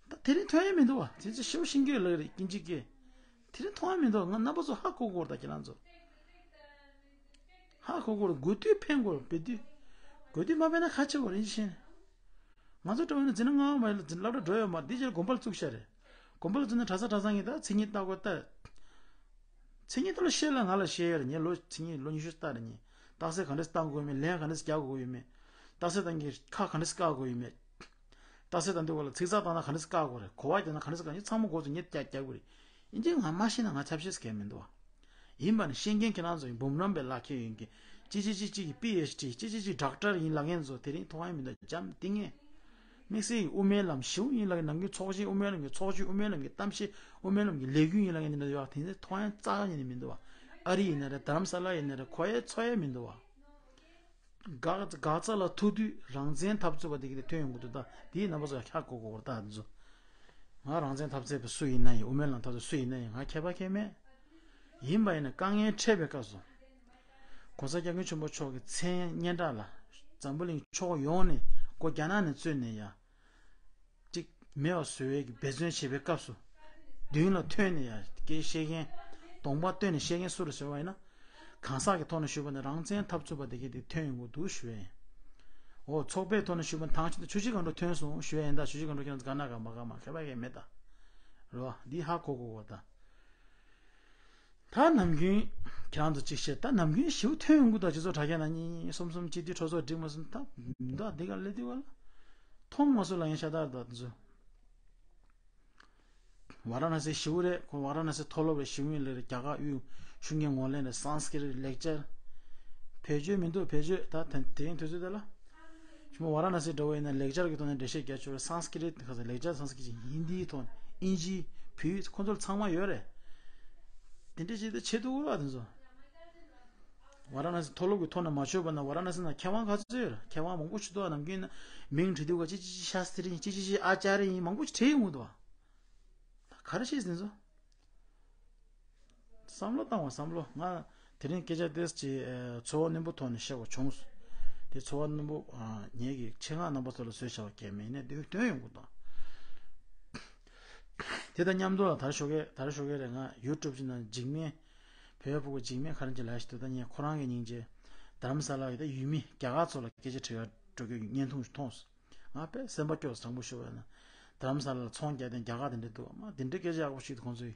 ད་དེ་རིང་ཐོན་ཡ་མི་འདུག་པ། དེ་ཚོ་ཤེའུ་ཤིང་གུས་ལབ་ཀྱི་རེད་དབྱིན་ཇི་སྐད། དེ་རིང་མཐོང་ཡ་མི་འདུག་ང་རྣམ་པ་ཚོ་ཧ་གོ་གོ་རེད་ད་ཁྱེད་རང་ཚོ། ཧ་གོ་གོ་རེད། དགོས་དུས་ཕན་དགོས་རེད། དགོས་དུས། དགོས་དུས་མ་ཕན་ན་ཁ་ཆེ་བ་རེད་ཤེས། ང་ཚོ་འགྲོ་བ་ཡིན་ན་འཛིན་གྲྭ་ལྔ་པ་མ་ཡིན་ལ་འཛིན་སློབ་གྲྭ་འགྲོ་ཡོད་མ་རེད། འདི་ཕྱིར་དགོན་པ་ལ་བཙུགས་ཤག་རེད། དགོན་པ་ལ་བཙུགས་ན་གྲྭ་ས་གྲྭ་ཚང་གི་ད་མཚན་ཉིད་ལྟ་དགོས་ད། མཚན་ཉིད་ལྟ་ལ་ཤེས་ལ་ང་ལ་ཤེས་ཡོད་རེད། ངས་ལོ་མཚན་ཉིད་ལོ་ཉི་ཤུ་ལྟ་རེད། ངས་རྟགས་གསལ་ག་འདྲས་བཏང་དགོས་མེད། ལན་ག་འདྲས་རྒྱག་དགོས་ཡོད་མེད། རྟགས་གསལ་བཏང་གི་ཁ་ག་འདྲས་བཀག་དགོས་ཡོད་མེད། རྟགས་གསལ་བཏང་དུས་ག་ལ་ཚིག་ཚགས་བཏང་ན་ག་འདྲས་བཀག་དགོས་རེད། གོ་བ་རྒྱག་ན་ག་འདྲས་བཀག་ཡིན་ཚང་མ་མགོ་ཚོས་ངས་རྒྱག་རྒྱག་དགོས་རེད། ཡིན་གྱི་ང་མ་ཤེས་ན་ང་ཚབ་ཤེས་གལ་མི་འདུག་པ། ཡིན་པ་ནི་ཤེས་མཁན་ཁྱེད་རང་ཚོ་ཡིན། འབུམ་རམས་པའི་ལག་ཁྱེར་ཡོད་མཁན། ཅི་ཅི་ཅི་ཅི་གི་པི་ཨེཆ་ཌི། ཅི་ཅི་ཅི་ཌོག་ཊར་ཡིན་ལབ་མཁན་ཚོ་དེ་རིང་མཐོང་ཡ་མི་འདུག་འཇམ་ཏིང་ངེ་། དམིགས་བསལ་གྱི་དབུ་མའི་ལམ་ཞེའུ་ཡིན་ལབ་མཁན། ནམ་རྒྱུན་ཚོགས་ཆེན་དབུ་མའི་ལམ་གྱི་ཚོགས་ཆེན་དབུ་མའི་ལམ་གྱི་གཏམ་བཤད་དབུ་མའི་ལམ་གྱི་ལས་འགུལ་ཡིན་ལབ་མཁན་དེ་འདྲ་ཡོད་པ། དེ་ཚོ་མཐོང་ཡ་རྩ་བ་ཉིད་ནས་མི་འདུག་པ། ཨ་རི་ཡིན་ན་རེད། རྡ་རམ་ས་ལ་ཡིན་ན་རེད། གོ་ཡ་ཚོར་ཡ་མི་འདུག་པ། འགག་འགག་རྩ་ལ་ཐུག་དུས་རང་བཙན་འཐབ་རྩོད་པ་དེ་གི་དེ་ཐོན་ཡོང་གི་འདུག་ད་དེའི་རྣམ་པ་ཚོ་ཧ་གོ་གོ་ད་འདི་ཚོ། ང་རང་བཙན་འཐབ་རྩོད་པ་སུ་ཡིན་ན་ཡིན། དབུ་མའི་ལམ་འཐབ་རྩོད་སུ་ཡིན་ན་ཡིན། ང་ཁྱད་པར་གང་ཡང་མེད། ཡིན་པ་ཡིན་ན་དཀའ་ངལ་འཕྲད་པའི་སྐབས་སུ། ༸གོང་ས་༸སྐྱབས་མགོན་ཆེན་པོ་མཆོག་གི་མཚན་སྙན་གྲགས་ལ་འཛམ་བུ་གླིང་ཕྱོགས་ཡོངས་ནས་སྒོ་རྒྱ་ནག་ནས་བཙོན་ནས་ཡ། གཅིག་མེད་པ་བཟོ་བའི་གི་འབད་བརྩོན་བྱེད་པའི་སྐབས་སུ། མདུན་ལ་ཐོན་ནས་ཡ་སྐད་བཤད་མཁན། གདོང་པ་སྟོན་ནས་བཤད་མཁན་སུ་རེད་ཟེར་བ་ཡིན་ན། གང་ཟག་གི་ཐོག་ནས་ཞུས་པ་ན་རང་བཙན་འཐབ་རྩོད་པ་དེ་གས་དེ་ཐོན་ཡོང་གི་འདུག་ཞུ་བ་ཡིན། འོ་ཚོགས་པའི་ཐོག་ནས་ཞུས་པ་ན་ཐང་ཆེན་དུ་ཆུ་བཞི་སྒང་དྲུག་ཐོན་སོང་ཞུ་བ་ཡིན། ད་ཆུ་བཞི་སྒང་དྲུག་ཁྱེད་རང་ཚོ་དགའ་ན་དགའ་མ་དགའ་མ་ཁྱད་པར་གང་ཡང་མེད་ད། རེད་བ། འདི་ཧ་གོ་དགོས་པ་ད། ད་ནམ་རྒྱུན་ཁྱེད་རང་ཚོ་གཅིག་བཤད། ད་ནམ་རྒྱུན་ཞེའུ་ཐོན་ཡོང་གི་འདུག་སྤྱི་ཚོགས་དྲ་རྒྱ་ནང་གཉིས་གསུམ་གསུམ་གཅིག་དུས་གྲོས་ཚོགས་འགྲིག་མ་སོང་། ད་འདུག་འདི་ག་ལས་དུས་བ་ལ་མཐོང་མ་སོང་ལ་ཡང་ཤ་སྟག་རེད་ད་དེ་ཚོ། ཝཱ་ར་ཎ་སི་ཞེའུ་རེད། ཁོ་ཝཱ་ར་ཎ་སི་མཐོ་སློབ་རེད། ཞེའུ་ཡིན་ལེ་རེད། རྒྱ་གར་དབུས་ཤུགས་རྐྱེན་ངོས་ལེན་རེད། སཾ་སྐྲྀཏ་རེད། ལེགས་སྦྱར། བེད་སྤྱོད་མི་འདུག་བེད་སྤྱོད་ད་དེ་དེ་རིང་དུས་ཚོད་དེ་ལ། ཞུ་མོ་ཝཱ་ར་ཎ་སི་འདྲ་བོ་ཡིན་ན་ལེགས་སྦྱར་གྱི་ཐོག་ནས་འགྲེལ་བཤད་རྒྱག་ཆོག་རེད། སཾ་སྐྲྀཏ་ཁ་ས་ལེགས་སྦྱར་སཾ་སྐྲྀཏ་ཅིག་ཧིན་དིའི་ཐོག་ནས་ཨིན་ཇི་བོད་ཁོ་ཚོར་ཚང་མ་ཡོད་རེད། དེ་འདྲ་ཞིག་ད་བྱེད་ཐུབ་ཀྱི་རེད་བ་དེ་ཚོ། ཝཱ་ར་ཎ་སི་མཐོ་སློབ་ཀྱི་ཐོག་ནས་མ་ཆོད་པ་ན་ཝཱ་ར་ཎ་སི་ནང་མཁས་དབང་ག་ཚོད་ཡོད་རེད། མཁས་དབང་མང་པོ་ཞིག་འདུག་ནམ་རྒྱུན་ན་མིང་བྲིས་དུས་ག་ཅི་ཅི་ཅི་ཤཱསྟྲི་ཡིན། ཅི་ཅི་ཅི་ཨ་ཅཱརྱ་ཡིན། མང་པོ་ཞིག་བྲིས་ཡོང་གི་འདུག་བ། ད་ག་རེ་བྱེད་ཟིན་ཚོ། བསམ་བློ་བཏང་བ་བསམ་བློ། ང་དེ་རིང་སྐད་ཆ་ཏོག་ཙམ་ཅིག་ཚོར་བ་རྣོན་པོ་ཐོག་ནས་བཤད་དགོས་བྱུང་སོང་། དེ་ཚོར་བ་རྣོན་པོ་ངེད་ཀྱི་ཆེད་མངགས་རྣམ་པ་ཚོ་ལ་བཟོས་བཞག་པ་གལ་མེད་ནས་དེ་ཐོན་ཡོང་གི་འདུག་དེ་དང་མཉམ་དུ་ལ་དར་ཞོགས་ཀས་དར་ཞོགས་ཀས་རེད། ང་ཡུ་ཊུབ་ཅིག་ནང་འཇིགས་མེད། བོད་ཕྲུག་གི་འཇིགས་མེད་ག་རེ་ཅིག་ལབ་ཞིག་འདུག་ད་ངས་ཁོ་རང་གི་སྙིང་རྗེ། རྡ་རམ་ས་ལ་ཡི་ད་ཡུལ་མི་རྒྱ་གར་ཚོ་ལ་སྐད་ཆ་དྲི་བ་འགྲོ་རྒྱུ་བརྙན་ཐུང་ཞིག་མཐོང་སོང་། ང་དཔེ་སེམས་པ་སྐྱོ་སོང་། དྲང་པོ་ཞུ་བ་ཡིན་ན། རྡ་རམ་ས་ལ་ལ་ཚོང་རྒྱག་དེ་རྒྱ་གར་དེ་འདྲ་འདུག་མ་དེ་འདྲ་སྐད་ཆ་ཡག་པོ་ཞིག་འདུག་ཁོང་ཚོས།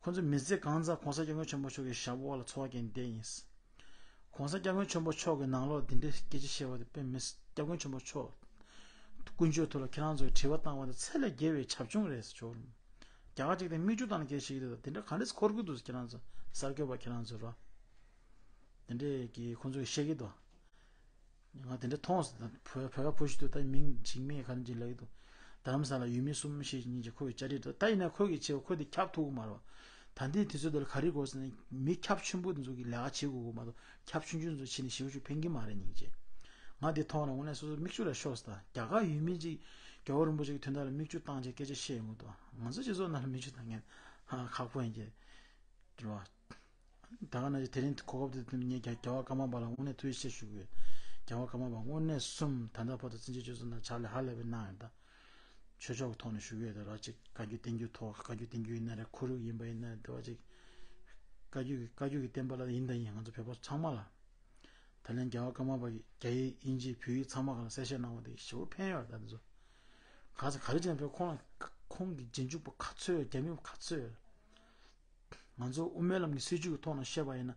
ཁོང་ཚོས་མི་ཚེ་གང་ཚང་༸གོང་ས་༸སྐྱབས་མགོན་ཆེན་པོ་མཆོག་གི་ཞབས་འོག་ལ་འཚོ་བ་སྐྱེལ་བསྡད་ཡིན། ༸གོང་ས་༸སྐྱབས་མགོན་ཆེན་པོ་མཆོག་གི་ནང་ལོགས་དེ་འདྲའི་སྐད་ཆ་བཤད་པ་དེ་དཔེ་མི་སྲིད། སྐྱབས་མགོན་ཆེན་པོ་མཆོག་ཀུན་སྤྱོད་ཐོག་ལ་ཁྱེད་རང་ཚོས་དྲི་བ་བཏང་བ་དེ་ཚད་ལས་བརྒལ་བའི་བྱབ་ཆུང་རེད་ཟེར་ཆོག་རྒྱ་གར་ཅིག་དེ་མིག་ཆུ་བཏང་ནས་སྐད་ཆ་བཤད་ཀྱི་འདུག་དེ་འདྲ་ག་འདྲས་འཁོར་གྱི་འདུག་ཁྱེད་རང་ཚོ་གསར་འགོད་པ་ཁྱེད་རང་ཚོ་ར། དེ་འདྲས་ཀྱི་ཁོང་ཚོས་བཤད་ཀྱི་འདུག་ང་དེ་འདྲ་མཐོང་སོང་། བོད་བོད་པ་བུ་ཞིག་འདུག་ད་མིང་ཅིག་མིང་ག་རེ་ཅིག་ལབ་ཀྱི་འདུག་རྡ་རམ་ས་ལ་ཡུལ་མི་གསུམ་ཞེས་གཉིས་ཀྱི་ཁོ་གི་བཅའ་སྒྲིག་འདུག་ད་ཡིན་ན་ཁོ་གི་ཆེ་བ་ཁོ་དེ་ཁྱབ་ཐུབ་ཀྱི་མ་རེད་བ། ད་ལྟའི་དུས་ཚོད་འདི་ལ་ག་རེ་དགོས་ཟེར་ན་མི་ཁྱབ་ཆེན་པོ་དེ་ཚོ་གི་ལས་ཀ་བྱེད་དགོས་ཀྱི་མ་གཏོགས་ཁྱབ་ཆུང་ཆུང་ཚོ་བྱེད་ནས་ཞེ་པོ་ཞིག་ཕན་གྱི་མ་རེད་སྙིང་རྗེ། ང་དེ་མཐོང་ན་དངོས་གནས་སོ་སོ་མིག་ཆུ་ལ་ཤོར་སོང་། ད་རྒྱ་གར་ཡུལ་མི་ཅིག་རྒྱལ་བ་རིན་པོ་ཆེ་གི་དོན་དག་ལ་མིག་ཆུ་བཏང་བྱས་སྐད་ཆ་བཤད་ཡོང་གི་འདུག་ང་ཚོ་སྤྱི་ཚོགས་ནང་ལ་མིག་ཆུ་བཏང་མཁན་ཧ་ཁག་པོ་ཡིན་གྱི་རེད་བ། ད་ག་ནང་བཞིན་དེ་རིང་གོ་སྐབས་དེ་དུས་ངས་རྒྱ་རྒྱལ་བ་ཀརྨ་པ་ལ་དངོས་གནས་ཐུགས་རྗེ་ཆེ་ཞུ་གི་ཡོད། རྒྱལ་བ་ཀརྨ་པ་དངོས་གནས་གསུམ་ད་ལྟ་བར་དུ་བཙན་བྱོལ་སྤྱི་ཚོགས་ནང་ཕྱག་ལས་ཧ་ལས་པའི་གནང་ཡོད། ད་ཆོས་ཕྱོགས་ཀྱི་ཐོག་ནས་ཞུ་གི་ཡོད། ད་ར་ཅིག་བཀའ་བརྒྱུད་བསྟན་བརྒྱུད་ཐོག་བཀའ་བརྒྱུད་བསྟན་བརྒྱུད་ཡིན་ན་རེད། ཁོར་ཡུག་ཡིན་པ་ཡིན་ན་རེད། དེ་བ་ཅིག་བཀའ་བརྒྱུད་ཀྱི་བཀའ་བརྒྱུད་ཀྱི་བསྟན་པ་ལ་ཡིན་དང་ཡིན། ང་ཚོ་བོད་པ་ཚང་མ་ལ། ད་ལན་རྒྱལ་བ་ཀརྨ་པ་གིས་རྒྱ་ཡིག་དབྱིན་ཇི་བོད་ཡིག་ཚང་མ་གང་ལ་གསལ་བཤད་གནང་བ་དེ་ཞེ་པོ་ཕན་ཡོད་རེད། ད་དེ་ཚོ་ག་ས་ག་རེ་བྱས་ན་བོད་ཁོང་ལ་ཁོང་གི་རྗེས་འཇུག་པ་ག་ཚོད་ཡོད། རྒྱ་མི་ག་ཚོད་ཡོད། ང་ཚོ་དབུ་མའི་ལམ་གྱི་སྲིད་བྱུས་ཀྱི་ཐོག་ནས་བཤད་པ་ཡིན་ན་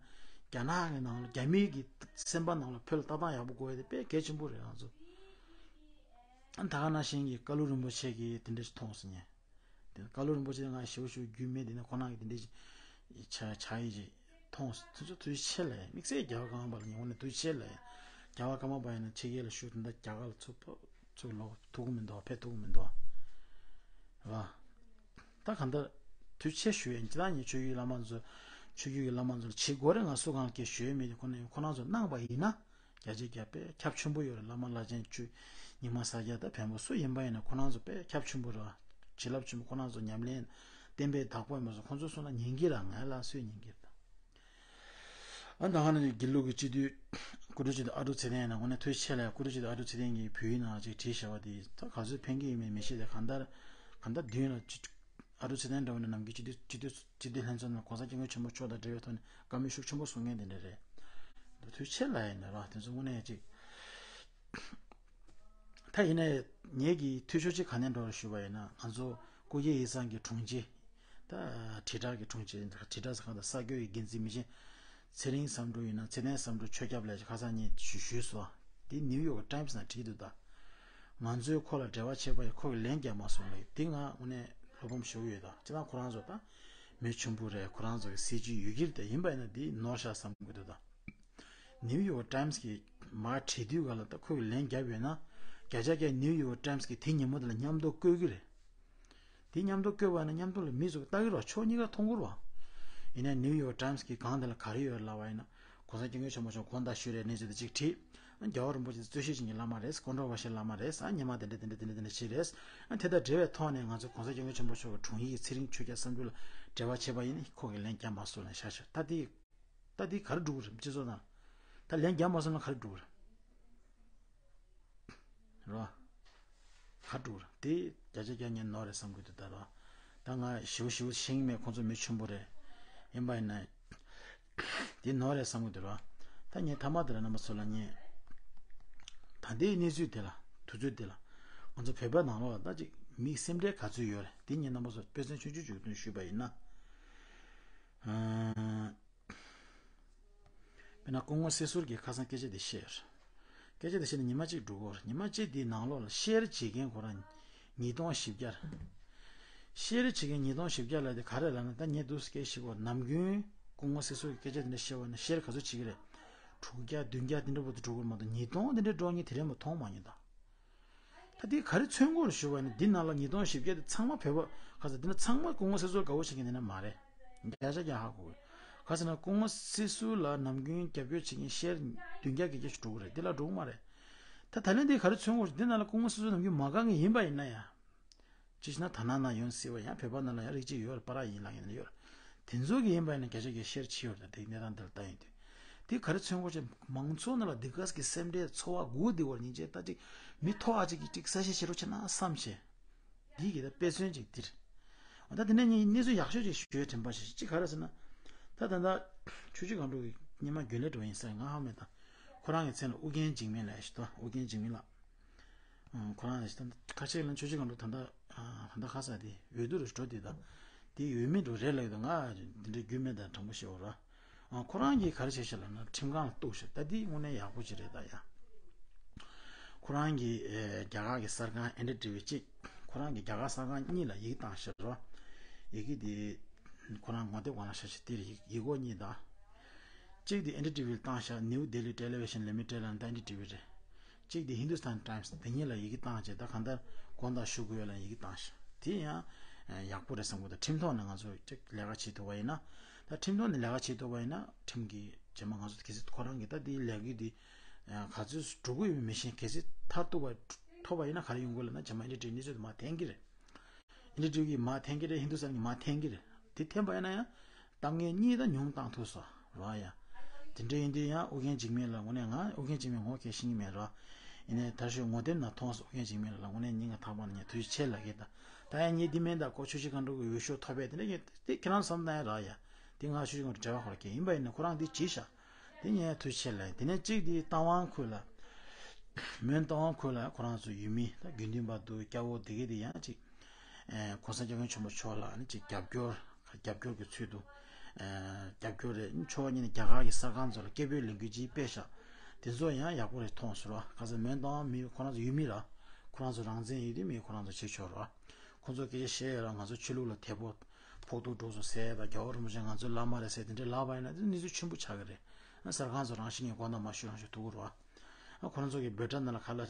རྒྱ་ནག་གི་ནང་ལ་རྒྱ་མིའི་གི་སེམས་པ་ནང་ལ་བོད་ལ་ལྟ་སྟངས་ཡག་པོ་དགོས་ཡ་དེ་དཔེ་གལ་ཆེན་པོ་རེད། ང་ཚོ་ད་ག་ནང་བཞིན་གྱི་བཀའ་བློན་རིན་པོ་ཆེ་གིས་དེ་འདྲ་ཞིག་མཐོང་སོང་ངས། དེ་བཀའ་བློན་རིན་པོ་ཆེ་ང་ཞེ་པོ་ཞེ་པོ་རྒྱུས་མེད། དེ་ནས་ཁོ་རང་གིས་དེ་འདྲ་ཞིག་ཆ་ཆ་ཡིས་ཅིག་མཐོང་སོང་། དུས་ཚོད་དུས་ཆེ་ལ་ཡ་དམིགས་བསལ་རྒྱལ་བ་ཀརྨ་པ་ལ་ངས་དངོས་གནས་དུས་ཆེ་ལ་ཡ། རྒྱལ་བ་ཀརྨ་པ་ཡིན་ན་ཕྱི་རྒྱལ་ལ་བཞུགས། ད་ལྟ་རྒྱ་གར་ལ་ཚུར་ཕ་ཚུར་ལོག་ཐུབ་ཀྱི་མི་འདུག་ཕེབས་ཐུབ་ཀྱི་མི་འདུག་ར། ད་གང་ལྟར་དུས་ཆེ་ཞུ་ཡ་ཡིན། ཅི་ལྟར་ངས་ཆོས་བརྒྱུད་བླ་མ་ཚོ་ཆོས་བརྒྱུད་ཀྱི་བླ་མ་ཚོ་ལ་བྱེད་དགོས་རེད། ང་སུ་གང་ལ་སྐད་ཞུ་ཡ་མེད་དེ། ཁོ་ན་ཁོ་རང་ཚོ་གནང་པ་ཡིན་ན་བརྒྱ་ཆ་བརྒྱ་དཔེ་ཁྱབ་ཆེན་པོ་ཡོད་རེད། བླ་མ་བླ་ཆེན་ཆོས་ཉི་མ་ས་སྐྱ་དང་བོན་པོ་སུ་ཡིན་པ་ཡིན་ན་ཁོ་རང་ཚོ་དཔེ་ཁྱབ་ཆེན་པོ་རེད་བ། བྱིན་རླབས་ཆེན་པོ། ཁོ་རང་ཚོ་ཉམས་ལེན་བསྟན་པའི་བདག་པོ་ཡིན་པ་སོགས་ཁོ་ཚོ་གསུངས་ན་ཉན་གྱི་རེད། ང་ལ་སུས་ཉན་གྱི་རེད། ཨ་ད་ག་ནང་བཞིན་དགེ་ལུགས་ཀྱི་སྤྱི་འཐུས་སྐུ་ཕྲེང་སྤྱི་འཐུས་ཨ་ཀྲུག་ཚེ་བརྟན་ཡིན་ན་དངོས་གནས་ཐུགས་རྗེ་ཆེ་ལ་ཡ། སྐུ་ཕྲེང་སྤྱི་འཐུས་ཨ་ཀྲུག་ཚེ་བརྟན་གྱིས་བོད་ཡིག་ནང་ཅིག་བྲིས་བཞག་པ་དེ་ད་ག་ཚོད་ཕན་གྱི་ཡོད་མེད་མི་ཤེས་ཏེ། གང་ལྟར་གང་ལྟར་མདུན་ལ་ཅི་ཨ་ཀྲུག་ཚེ་བརྟན་འདྲ་བོ་ནས་ནམ་རྒྱུན་སྤྱི་འཐུས་སྤྱི་འཐུས་སྤྱི་འཐུས་ལྷན་ཚོགས་ནང་གོང་ས་སྐྱབས་མགོན་ཆེན་པོ་མཆོག་དང་འབྲེལ་བའི་ཐོག་ནས་བཀའ་མོལ་ཤུགས་ཆེན་པོ་གསུང་མཁན་དེ་འདྲ་རེད། ཐུགས་རྗེ་ཆེ་ལ་ཡ་ཡིན་ན་ར། དེ་ཚོ་དངོས་གནས་ཅིག་ད་ཡིན་ནའི་ངེད་ཀྱི་འཐུས་ཤོར་ཅིག་ག་ནས་འགྲོ་རེད་ཞུས་པ་ཡིན་ན། ང་ཚོ་སྐུ་སྒེར་ཡིག་ཚང་གི་དྲུང་ཆེ། ད་དྲིལ་བསྒྲགས་ཀྱི་དྲུང་ཆེ། དྲིལ་བསྒྲགས་ཟེར་གང་ལྟར་གསར་འགོད་ཀྱི་འགན་འཛིན་མི་ཆེན་ཚེ་རིང་བསམ་གྲུབ་ཡིན་ན་ཚེ་བརྟན་བསམ་གྲུབ་ཆོས་སྐྱབས་ལགས་ཀྱིས་ཁ་སང་ཉིན་ཞུ་ཞུས་སོང་། དེ་ནིའུ་ཡོག་ཊའིམ་སི་ནང་བྲིས་འདུག་ད་ང་ཚོས་ཁོ་ལ་འབྲེལ་བ་བྱས་པ་ཡིན། ཁོ་གིས་ལན་རྒྱག་མ་སོང་ལབ། དེ་ང་དངོས་གནས་བློ་ཕམ་ཞེ་པོ་ཡོད། ད་སྤྱིར་བཏང་ཁོ་རང་ཚོ་ད་མི་ཆེན་པོ་རེད། ཁོ་རང་ཚོ་གི་སྲིད་ཇུས་ཡོད་ཀྱི་རེད། ད་ཡིན་པ་ཡིན་ན་དེ་ནོར་ཤག་བསམ་གྱི་འདུག་ད་ནིའུ་ཡོག་ཊའིམ་སི་གིས་མར་བྲིས་དུས་ག་ལ་ད་ཁོ་གིས་ལན་བརྒྱབ་ཡོད་ན་བརྒྱ་ཆ་བརྒྱ་ནིའུ་ཡོག་ཊའིམ་སི་གིས་དེ་ཉིན་མོ་དེ་ལ་མཉམ་དུ་བཀོད་ཀྱི་རེད། དེ་མཉམ་དུ་བཀོད་པ་ཡིན་ན་མཉམ་དུ་ལ་མི་ཚོ་ལྟ་གི་རེད་བ། ཕྱོགས་གཉིས་ཀ་མཐོང་གི་རེད་བ། ཡིན་ནའི་ནིའུ་ཡོག་ཊའིམ་སི་གི་སྒང་དེ་ལ་ག་རེ་ཡོད་ལབ་པ་ཡིན་ན། གོང་ས་སྐྱབས་མགོན་ཆེན་པོ་མཆོག་དགོངས་དག་ཞུས་རེད། གནས་ཚུལ་དེ་གཅིག་བྲིས། རྒྱལ་བ་རིན་པོ་ཆེ་དེ་རྩོད་གཞི་ཅན་གྱི་བླ་མ་རེད། ཀོན་ཊོ་བར་ཤལ་བླ་མ་རེད། ཨ་ཉི་མ་དེ་འདྲ་དེ་འདྲ་དེ་འདྲ་དེ་འདྲ་བྱས་རེད། ཨ་དེ་དང་འབྲེལ་བའི་ཐོག་ནས་ང་ཚོ་གོང་ས་སྐྱབས་མགོན་ཆེན་པོ་མཆོག་གི་དྲུང་ཡིག་ཚེ་རིང་ཆོས་སྐྱབས་བསམ་གྲུབ་ལ་འབྲེལ་བ་བྱས་པ་ཡིན་ན་ཁོ་གིས་ལན་བརྒྱབ་མ་སོང་ལབ་བཞག་ཤག་ད་དེ་ད་དེ་ག་རེ་འགྲོ་གི་རེད། སྤྱི་ཚོགས་ནང་ད་ལན་བརྒྱབ་མ་སོང་ན་ག་རེ་འགྲོ་གི་རེད། རོ། ཁ་དྲུག་ར། དེ་བརྒྱ་ཆ་བརྒྱ་ངས་ནོར་རེད་བསམ་གྱི་འདུག་ད་རོ། ད་ང་ཞེ་པོ་ཞེ་པོ་ཤེས་ཀྱི་མེད། ཁོང་ཚོ་མི་ཆེན་པོ་རེད། ཡིན་པ་ཡིན་ན། དེ་ནོར་རེད་བསམ་གྱི་འདུག་རོ། ད་ངས་མཐའ་མ་དེ་ལ་རྣམ་པ་ཚོ་ལ་ངས། ད་ལྟའི་གནས་ཚུལ་དེ་ལ་དུས་ཚོད་དེ་ལ། ང་ཚོ་བོད་པའི་ནང་ལོགས་ལ་ད་ཅིག་མིའི་སེམས་ཁྲལ་ག་ཚོད་ཡོད་རེད། དེ་ངས་རྣམ་པ་ཚོ་དཔེ་མཚོན་ཆུང་ཆུང་ཅིག་སྟོན་ཞུས་པ་ཡིན་ན། ཨ། དཔེར་ན་སྐུ་ངོ་སྲིད་ཟུར་གྱིས་ཁ་སང་སྐད་ཆ་དེ་བཤད་ཡོད་རེད། སྐད་ཆ་དེ་བཤད་ནས་ཉི་མ་གཅིག་འགྲོ་གི་ཡོད་རེད། ཉི་མ་གཅིག་དེའི་ནང་ལོགས་ལ་ཤེར་བྱེད་མཁན་ཁོ་རང་ཉིས་སྟོང་བཞི་བརྒྱ་རེད། ཤེར་བྱེད་མཁན་ཉིས་སྟོང་བཞི་བརྒྱ་ལབ་དེ་ག་རེ་ལབ་ན། ད་ངས་འདུག་སེ་སྐད་ཆ་བཤད་ཀྱི་ཡོད། ནམ་རྒྱུན་སྐུ་ངོ་སྲིད་ཟུར་གྱིས་སྐད་ཆ་དེ་འདྲ་བཤད་པ་ན་ཤེར་ག་ཚོད་བྱེད་ཀྱི་རེད། དྲུག་བརྒྱ་བདུན་བརྒྱ་དེ་འདྲ་བོ་དེ་འགྲོ་གི་རེད་མ་གཏོགས་ཉིས་སྟོང་དེ་འདྲ་འགྲོ་མཁན་དེ་རིང་མ་མཐོང་མ་མྱོང་ད། ད་འདི་ག་རེ་མཚོན་གྱི་ཡོད་རེད་ཞུ་བ་ཡིན་ན། འདི་ནང་ལ་ཉིས་སྟོང་བཞི་བརྒྱ་དེ་ཚང་མ་བོད་པ་ག་ཚོད། འདི་ན་ཚང་མ་སྐུ་ངོ་སྲིད་ཟུར་དགའ་པོ་བྱེད་མཁན་དེ་འདྲ་མ་རེད། བརྒྱ་ཆ་བརྒྱ་ཧ་གོ་གི། ག་ཚོད་ན་སྐུ་ངོ་སྲིད་ཟུར་ལ་ནམ་རྒྱུན་རྒྱབ་སྐྱོར་བྱེད་མཁན་ཤེར་བདུན་བརྒྱ་བརྒྱད་བརྒྱ་ཞིག་འགྲོ་གི་རེད། འདི་ལ་འགྲོ་གི་མ་རེད། ད་ད་ལན་འདི་ག་རེ་མཚོན་གྱི་ཡོད་རེད། འདི་ནང་ལ་སྐུ་ངོ་སྲིད་ཟུར་ནམ་རྒྱུན་མ་དགའ་མཁན་ཡིན་པ་ཡིན་ན་ཡང་། ཅི་ཞིག་ན་དར་ནག་ནང་ཡོང་སྲིད་པ། ཡང་བོད་པ་ནང་ལ་ཡང་རིགས་གཅིག་ཡོད་རེད། པ་ར་ཡིན་ལགས་ཡིན་ན་ཡོད་རེད། དེ་ཚོ་གི་ཡིན་པ་ཡིན་ན་བརྒྱ་ཆ་བརྒྱ་ཤེར་བྱེད་ཡོད་རེད། དེ་གནས་སྟངས་འདི་ལ་ལྟ་ཡིན་དུས། དེ་ག་རེ་མཚོན་གྱི་ཡོད་རེད། མང་ཚོགས་ནང་ལ་འདི་ག་ས་གི་སེམས་ཁྲལ་ཚོར་བ་སྒུག་བསྡད་པ་ཡིན་ཅེ། ད་ཅིག་མི་མཐོ་བ་ཅིག་གིས་ཅིག་གསལ་བཤད་བྱེད་རོགས་བྱས་ན་བསམ་བྱས། འདི་གི་ད་དཔེ་མཚོན་ཅིག་འདིར། འོ་ད་དེ་ནས་ངས་གནས་ཚུལ་ཡག་ཤོས་ཅིག་ཞུ་ཡ་དྲན་པ་ཞིག་ཅིག་ག་རེ་ཟེར་ན། ད་ད་ལྟ་ཆོས་བརྒྱུད་སྒང་དྲུག་གི་སྔོན་མ་རྒྱུན་ལས་འགྲོ་ཡིན་ས་ང་ཧ་མེད་ད། ཁོ་རང་གི་མཚན་ལ་ཨུ་རྒྱན་འཇིགས་མེད་ལབ་ཡ་ཞིག་འདུག་ཨུ་རྒྱན་འཇིགས་མེད་ལགས། ཁོ་རང་ལ་ད་ཁ་ཤས་ལ་ཆོས་བརྒྱུད་སྒང་དྲུག་ད་ལྟ་ད་ལྟ་ཁ་ས་དེ་འོས་བསྡུ་རུ་འགྲོ་དེ་ད་དེ་འོས་མི་འགྲོ་རེད་ལབ་ཡོད། ད་ང་འདི་འདྲའི་རྒྱུས་མེད་དང་དྲང་པོ་བཤད་འོ་ར། ཁོ་རང་གིས་ག་རེ་བྱས་ཤག་ལབ་ན་ཁྲིམས་ཁང་ལ་གཏུགས་ཤག་ད་འདི་དངོས་གནས་ཡག་པོ་ཅིག་རེད་ད་ཡ། ཁོ་རང་གིས་རྒྱ་གར་གྱི་གསར་ཁང་ཨེན་ཌི་ཊི་ཝི་གཅིག་ཁོ་རང་གིས་རྒྱ་གར་གསར་ཁང་གཉིས་ལ་ཡིག་བཏང་ཤག་ར། ཡི་གེ་དེ་ཁོ་རང་ངོ་དེབ་སྒང་ལ་ཤར་ཤག་དེར་ཡིག་ཡིག་སྐོགས་གཉིས་དང་། གཅིག་དེ་ཨེན་ཌི་ཊི་ཝི་ལ་བཏང་ཤག New Delhi Television Limited ལ་ད་ཨེན་ཌི་ཊི་ཝི་རེད། གཅིག་དེ་Hindustan Times དེ་གཉིས་ལ་ཡི་གེ་བཏང་བྱས་ད་གང་ལྟར་དགོངས་དག་ཞུ་དགོས་ཡོད་ལ་ཡི་གེ་བཏང་ཤག་དེ་ཡང་ཡག་པོ་རེད་བསམ་གི་འདུག་ཁྲིམས་ཐོག་ནས་ང་ཚོ་ཅིག་ལས་ཀ་བྱེད་ཐུབ་པ་ཡིན་ན། ད་ཁྲིམས་ཐོག་ནས་ལས་ཀ་བྱེད་ཐུབ་པ་ཡིན་ན་ཁྲིམས་ཀྱི་རྗེས་མ་ང་ཚོ་གལ་སྲིད་ཁོ་རང་གིས་ད་དེའི་ལས་འགུལ་འདི་ག་ཚོད་འགྲོ་གི་ཡོད་མེད་མི་ཤེས། གལ་སྲིད་མཐར་ཐུག་པ་ཐོབ་པ་ཡིན་ན་ག་རེ་ཡོང་གི་ལབ་ན་རྗེས་མ་ཨེན་ཌི་ཊི་ཝི་གནས་ཚུལ་དེ་མར་འཐེན་གི་རེད། ཨིན་ཌི་ཊི་ཝི་གིས་མར་འཐེན་གྱི་རེད། ཧིན་དུ་སི་ཊན་གྱིས་མར་འཐེན་གྱི་རེད། དེ་འཐེན་པ་ཡིན་ན་ཡང་གཏམ་ངན་གཉིས་དང་ཉུང་བཏང་ཐུབ་སོང་ར་ཡ། དེ་འདྲ་ཡིན་དུས་ཡང་ཨུ་རྒྱན་འཇིགས་མེད་ལ་དངོས་གནས་ང་ཨུ་རྒྱན་འཇིགས་མེད་ངོ་སྐད་ཤེས་ཀྱི་མེད་ར། ཡིན་ནའི་ད་ཞོག་ངོ་དེབ་ནང་མཐོང་སོང་ཨུ་རྒྱན་འཇིགས་མེད་ལ་དངོས་གནས་སྙིང་ག་ཐག་པ་ནས་ངས་ཐུགས་རྗེ་ཆེ་ལབ་ཀྱི་ད། ད་ཡང་ངས་འདི་མིན་ད་ཁོ་ཆུ་བཞི་སྒང་དྲུག་གི་འོས་ཤོག་ཐོབ་པས་དེ་འདྲ་ཡིན་དེ་ཁྱེད་རང་བསམ་བཏང་ཡ་ར་ཡ། དེ་ང་ཆུ་བཞི་སྒང་དྲུག་བྲེལ་བ་ཁོ་ར་སྐྱེ་ཡིན་པ་ཡིན་ན་ཁོ་རང་འདི་བྱིས་ཤག་དེ་ངས་ཐུགས་རྗེ་ཆེ་ལབ་ཡིན། དེ་ནས་གཅིག་དེ་རྟ་དབང་ཁུལ་ལ། མོན་རྟ་དབང་ཁུལ་ལ་ཁོ་རང་ཚོ་ཡུལ་མི་ད་དགེ་འདུན་པ་འདུག་སྐྱ་བོ་དེ་གས་དེ་ཡང་ཅིག་ཨེ་གོང་ས་སྐྱབས་མགོན་ཆེན་པོ་མཆོག་ལ་ནི་ཅིག་རྒྱབ་སྐྱོར་རྒྱབ་སྐྱོར་གྱི་ཚུལ་དུ་ཨེ་རྒྱབ་སྐྱོར་རེད། ཕྱོགས་གཉིས་ནས་རྒྱ་གར་གྱི་གསར་ཁང་ཚོ་ལ་སྐད་འབོད་ལས་འགུལ་ཅིག་སྤེལ་ཤག་དེ་ཚོ་ཡང་ཡག་པོ་རེད་མཐོང་སོང་ར། ག་ས་མོན་རྟ་དབང་མི་ཁོ་རང་ཚོ་ཡུལ་མི་ར། ཁོ་རང་ཚོ་རང་བཙན་ཡོད་དུས་མི་ཁོ་རང་ཚོ་བྱེད་ཆོག་ར། ཁོ་ཚོ་སྐད་ཆ་བཤད་ཡོད་ར། ང་ཚོ་ཆོས་ལུགས་ལ་དད་པོ་ཕོག་ཐུག་འགྲོ་སོང་ཟེར་ད་རྒྱལ་བ་རིན་པོ་ཆེ་ང་ཚོའི་བླ་མ་རེད་ཟེར་དེ་འདྲའི་ལབ་པ་ཡིན་ན་དེ་གནས་ཚུལ་ཆེན་པོ་ཆགས་ཀྱི་རེད། གསར་ཁང་ཚོ་རང་བཞིན་གྱིས་དགོངས་དག་མ་ཞུ་རང་ཞུ་ཐུབ་ཀྱི་རེད་བ། ཁོ་རང་ཚོ་གི་འབོད་སྒྲ་ནང་ལ་ག་ལ་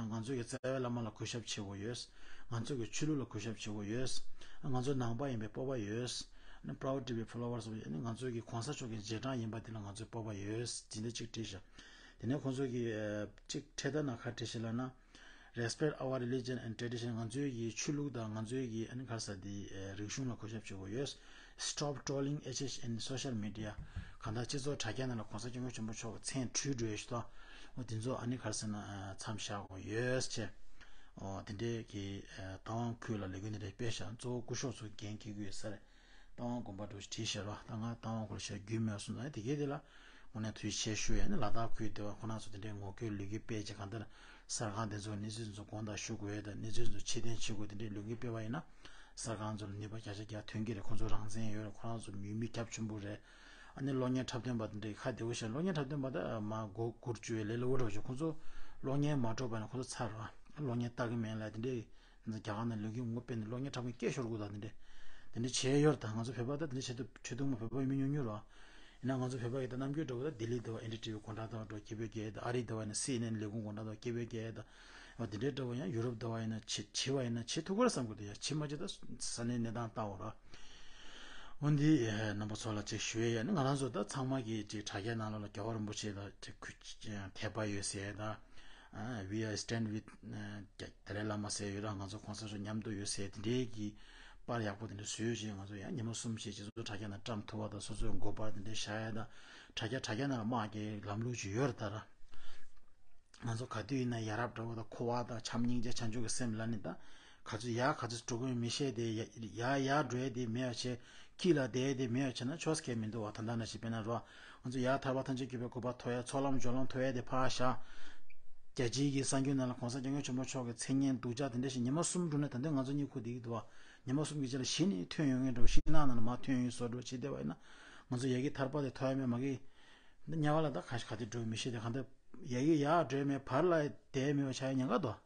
ང་ཚོ་གི་རྩ་བའི་བླ་མ་ལ་གུས་ཞབས་བྱེད་དགོས་ཡོད། ང་ཚོ་གི་ཆོས་ལུགས་ལ་གུས་ཞབས་བྱེད་དགོས་ཡོད། ང་ཚོ་ནང་པ་ཡིན་པའི་སྤོབས་པ་ཡོད། Proud to be followers of ང་ཚོ་གི་གོང་ས་མཆོག་གི་རྗེས་འབྲང་ཡིན་པ་དེ་ལ་ང་ཚོས་སྤོབས་པ་ཡོད་ཟེར་འདི་གཅིག་བྲིས་ཤག་དེ་ནས་ཁོང་ཚོ་གི་གཅིག་འཕྲེད་དར་ནང་ག་བྲིས་ཤག་ལབ་ན། Respect our religion and tradition ང་ཚོའི་གི་ཆོས་ལུགས་དང་ང་ཚོའི་གི་ཨ་ནི་ག་རེ་ཟེར་དེ་རིག་གཞུང་ལ་གུས་ཞབས་བྱེད་དགོས་ཡོད། Stop trolling H H in social media གང་ལྟར་སྤྱི་ཚོགས་དྲ་རྒྱ་ནང་ལ་གོང་ས་སྐྱབས་མགོན་ཆེན་པོ་མཆོག་གི་མཚན་བྲིས་འགྲོ་ཡ་ཞིག་དང་། འོ་དེ་ཚོ་ཨ་ནི་ག་རེ་ཟེར་ན་མཚམས་བཞག་དགོས་ཡོད་ཅེས། འོ་དེ་འདྲའི་གི་རྟ་དབང་ཁུལ་ལ་ལས་འགུལ་འདི་འདྲ་སྤེལ་ཤག་གཙོ་བོ་སྐུ་ཞབས་ཚོ་འགན་འཁྱེར་གྱི་ཡོད་ས་རེད། རྟ་དབང་དགོན་པ་འགྲོ་བྲིས་ཤག་ར། ད་ང་རྟ་དབང་སྐོར་ལ་ཞེ་དྲག་རྒྱུས་མེད་སོང་ཙང་དེ་གས་དེ་ལ་དངོས་གནས་ཐུགས་རྗེ་ཆེ་ཞུ་ཡ་ནི་ལ་དྭགས་ཁུལ་དེ་བ་ཁོ་རང་ཚོ་དེ་འདྲའི་ངོ་རྒོལ་ལས་འགུལ་སྤེལ་བྱས་གང་ལྟར་གསར་ཁང་དེ་ཚོ་གནས་ཚུལ་ཚོ་དགོངས་དག་ཞུ་དགོས་ཡ་དང་གནས་ཚུལ་ཚོ་ཕྱིར་འཐེན་བྱེད་དགོས་དེ་འདྲའི་ལས་འགུལ་སྤེལ་བ་ཡིན་ན་གསར་ཁང་ཚོ་ལ་ནུས་པ་བརྒྱ་ཆ་བརྒྱ་ཐོན་གྱི་རེད། ཁོང་ཚོ་རང་བཙན་ཡོད་རེད། ཁོ་རང་ཚོ་ཡུལ་མི་རྒྱ་ཆེན་པོ་རེད། ཨ་ནི་གློག་བརྙན་འཁྲབ་སྟོན་པ་དེ་འདྲའི་ཁ་བདེ་བོ་བཤད་གློག་བརྙན་འཁྲབ་སྟོན་པ་ད་མ་མགོ་སྒུར་བཅུག་ཡ་ལས་སླ་བོ་འདྲ་བོ་བྱས་ཁོང་ཚོ་གློག་བརྙན་མ་འགྲོ་བ་ན་ཁོང་ཚོ་ཚར་ར། གློག་བརྙན་ལྟ་གི་མེད་ལ་དེ་འདྲའི། རྒྱ་གར་ནང་ལས་འགུལ་ངོ་སྤེལ་ནས་གློག་བརྙན་འཁྲབ་མཁན་སྐད་ཤོར་དགོས་དང་དེ་འདྲས། དེ་འདྲས་བྱས་ཡོད་རེད་ད་ང་ཚོ་བོད་པ་ད་དེ་འདྲས་བྱེད་ཐུབ་བྱེད་ཐུབ་མ་བོད་པ་ཡིན་མི་ཉུང་ཉུང་རེད། ཡིན་ན་ང་ཚོ་བོད་པ་ཡིན་ད་ནམ་རྒྱུན་འདྲ་བོ་ད་ལྡི་ལི་འདྲ་བ་ཨེན་ཌི་ཊི་ཝི་དགོང་དག་འདྲ་བ་འགྲོ་སྐད་འབོད་རྒྱག་ཡས་ད་ཨ་རི་འདྲ་བ་ཡིན་ན་སི་ཨེན་ཨེན་ལས་ཁུངས་དགོང་དག་འདྲ་བ་སྐད་འབོད་རྒྱག་ཡས་ད། བ་དེ་འདྲས་འདྲ་བ་ཡང་ཡུ་རོབ་འདྲ་བ་ཡིན་ན་བྱེད་བྱེད་པ་ཡིན་ན་བྱེད་ཐུབ་ཀྱི་རེད་བསམ་གི་འདུག་ཡ། བྱེད་མ་བྱེད་ད་ས་གནས་གནས་སྟངས་ལྟ་འོ་ར། འོ་འདི་རྣམ་པ་ཚོ་ལ་ཅིག་ཞུ་ཡས་ཡ་ནི་ང་རང་ཚོ་ད་ཚང་མ་གི་ཅིག་དྲ་རྒྱ་ནང་ལོགས་ལ་རྒྱལ་བ་རིན་པོ་ཆེ་ད་ཅིག་དད་པ་ཡོད་ཟེར་ད། We are stand with ཏཱ་ལའི་བླ་མ་ཟེར་ཡོད་ར། ང་ཚོ་གོང་ས་མཆོག་མཉམ་དུ་ཡོད་ཟེར་དེ་འདྲའི་གི་པར་ཡག་པོ་དེ་འདྲ་བཟོས་བྱས་ང་ཚོ་ཡང་ཉི་མ་གསུམ་བྱས་སྤྱི་ཚོགས་དྲ་རྒྱ་ནང་བཀྲམ་ཐུབ་པ་དང་སོ་སོའི་མགོ་པར་དེ་འདྲ་བཞག་ཡ་དང་དྲ་རྒྱ་དྲ་རྒྱ་ནང་ལ་དམག་གི་ལམ་ལུགས་ཅིག་ཡོད་རེད་ད་ར། ང་ཚོ་ག་དུས་ཡིན་ན་ཡ་རབས་འདྲ་བོ་དང་འཁོར་བ་དང་བྱམས་སྙིང་རྗེ་བྱང་ཆུབ་ཀྱི་སེམས་ལ་ནི་ད་ག་ཚོད་ཡ་ག་ཚོད་འགྲོ་གི་མི་ཤེས་དེ་ཡ་ཡ་འགྲོ་ཡ་དེ་མེད་པ་བྱས། ཁྱི་ལ་བསྡད་དེ་མེད་པ་བྱས་ན་ཆོག་ས་མི་འདུག་བ། ད་ལྟ་ནང་བཞིན་དཔེར་ན་རོ། ང་ཚོ་ཡར་ཐར་པ་ཐམས་ཅད་སྐྱོབ་པའི་གོ་འཕང་ཐོབ་ཡ་ཚོགས་ལམ་སྦྱོར་ལམ་ཐོབ་ཡ་དེ་ཕར་བཞག་རྒྱལ་སྤྱིའི་གི་གསར་འགྱུར་ནང་ལ་གོང་ས་སྐྱབས་མགོན་ཆེན་པོ་མཆོག་གི་མཚན་སྙན་སྡུག་ཅག་དེ་འདྲ་ཞིག་ཉི་མ་གསུམ་འགྲོ་ནས་ད་ལྟ་ང་ཚོ་གཉིད་ཁུག་བསྡད་ཀྱི་འདུག་བ། ཉི་མ་གསུམ་གྱི་རྗེས་ལ་གཞི་ནས་ཐོན་ཡོང་མཁན་འདྲ་བོ་ཤིང་ནགས་ནང་ལ་མར་ཐོན་ཡོང་བཟོ་འདྲ་བོ་བྱེད་བསྡད་པ་ཡིན་ན། ང་ཚོ་ཡ་གི་ཐར་པ་དེ་ཐོབ་ཡ་མེད་མ་གི། འདི་ཉལ་བ་ལ་ད་ག་ཞིག་ག་དེ་འགྲོ་མི་ཤེས་དེ་གང་ལྟར་ཡ་གི་ཡར་འགྲོ་ཡ་མེད་བར་ལ་བསྡད་མེད་པ་ཆགས་ཡ་ཉེན་ཁ་འདུག་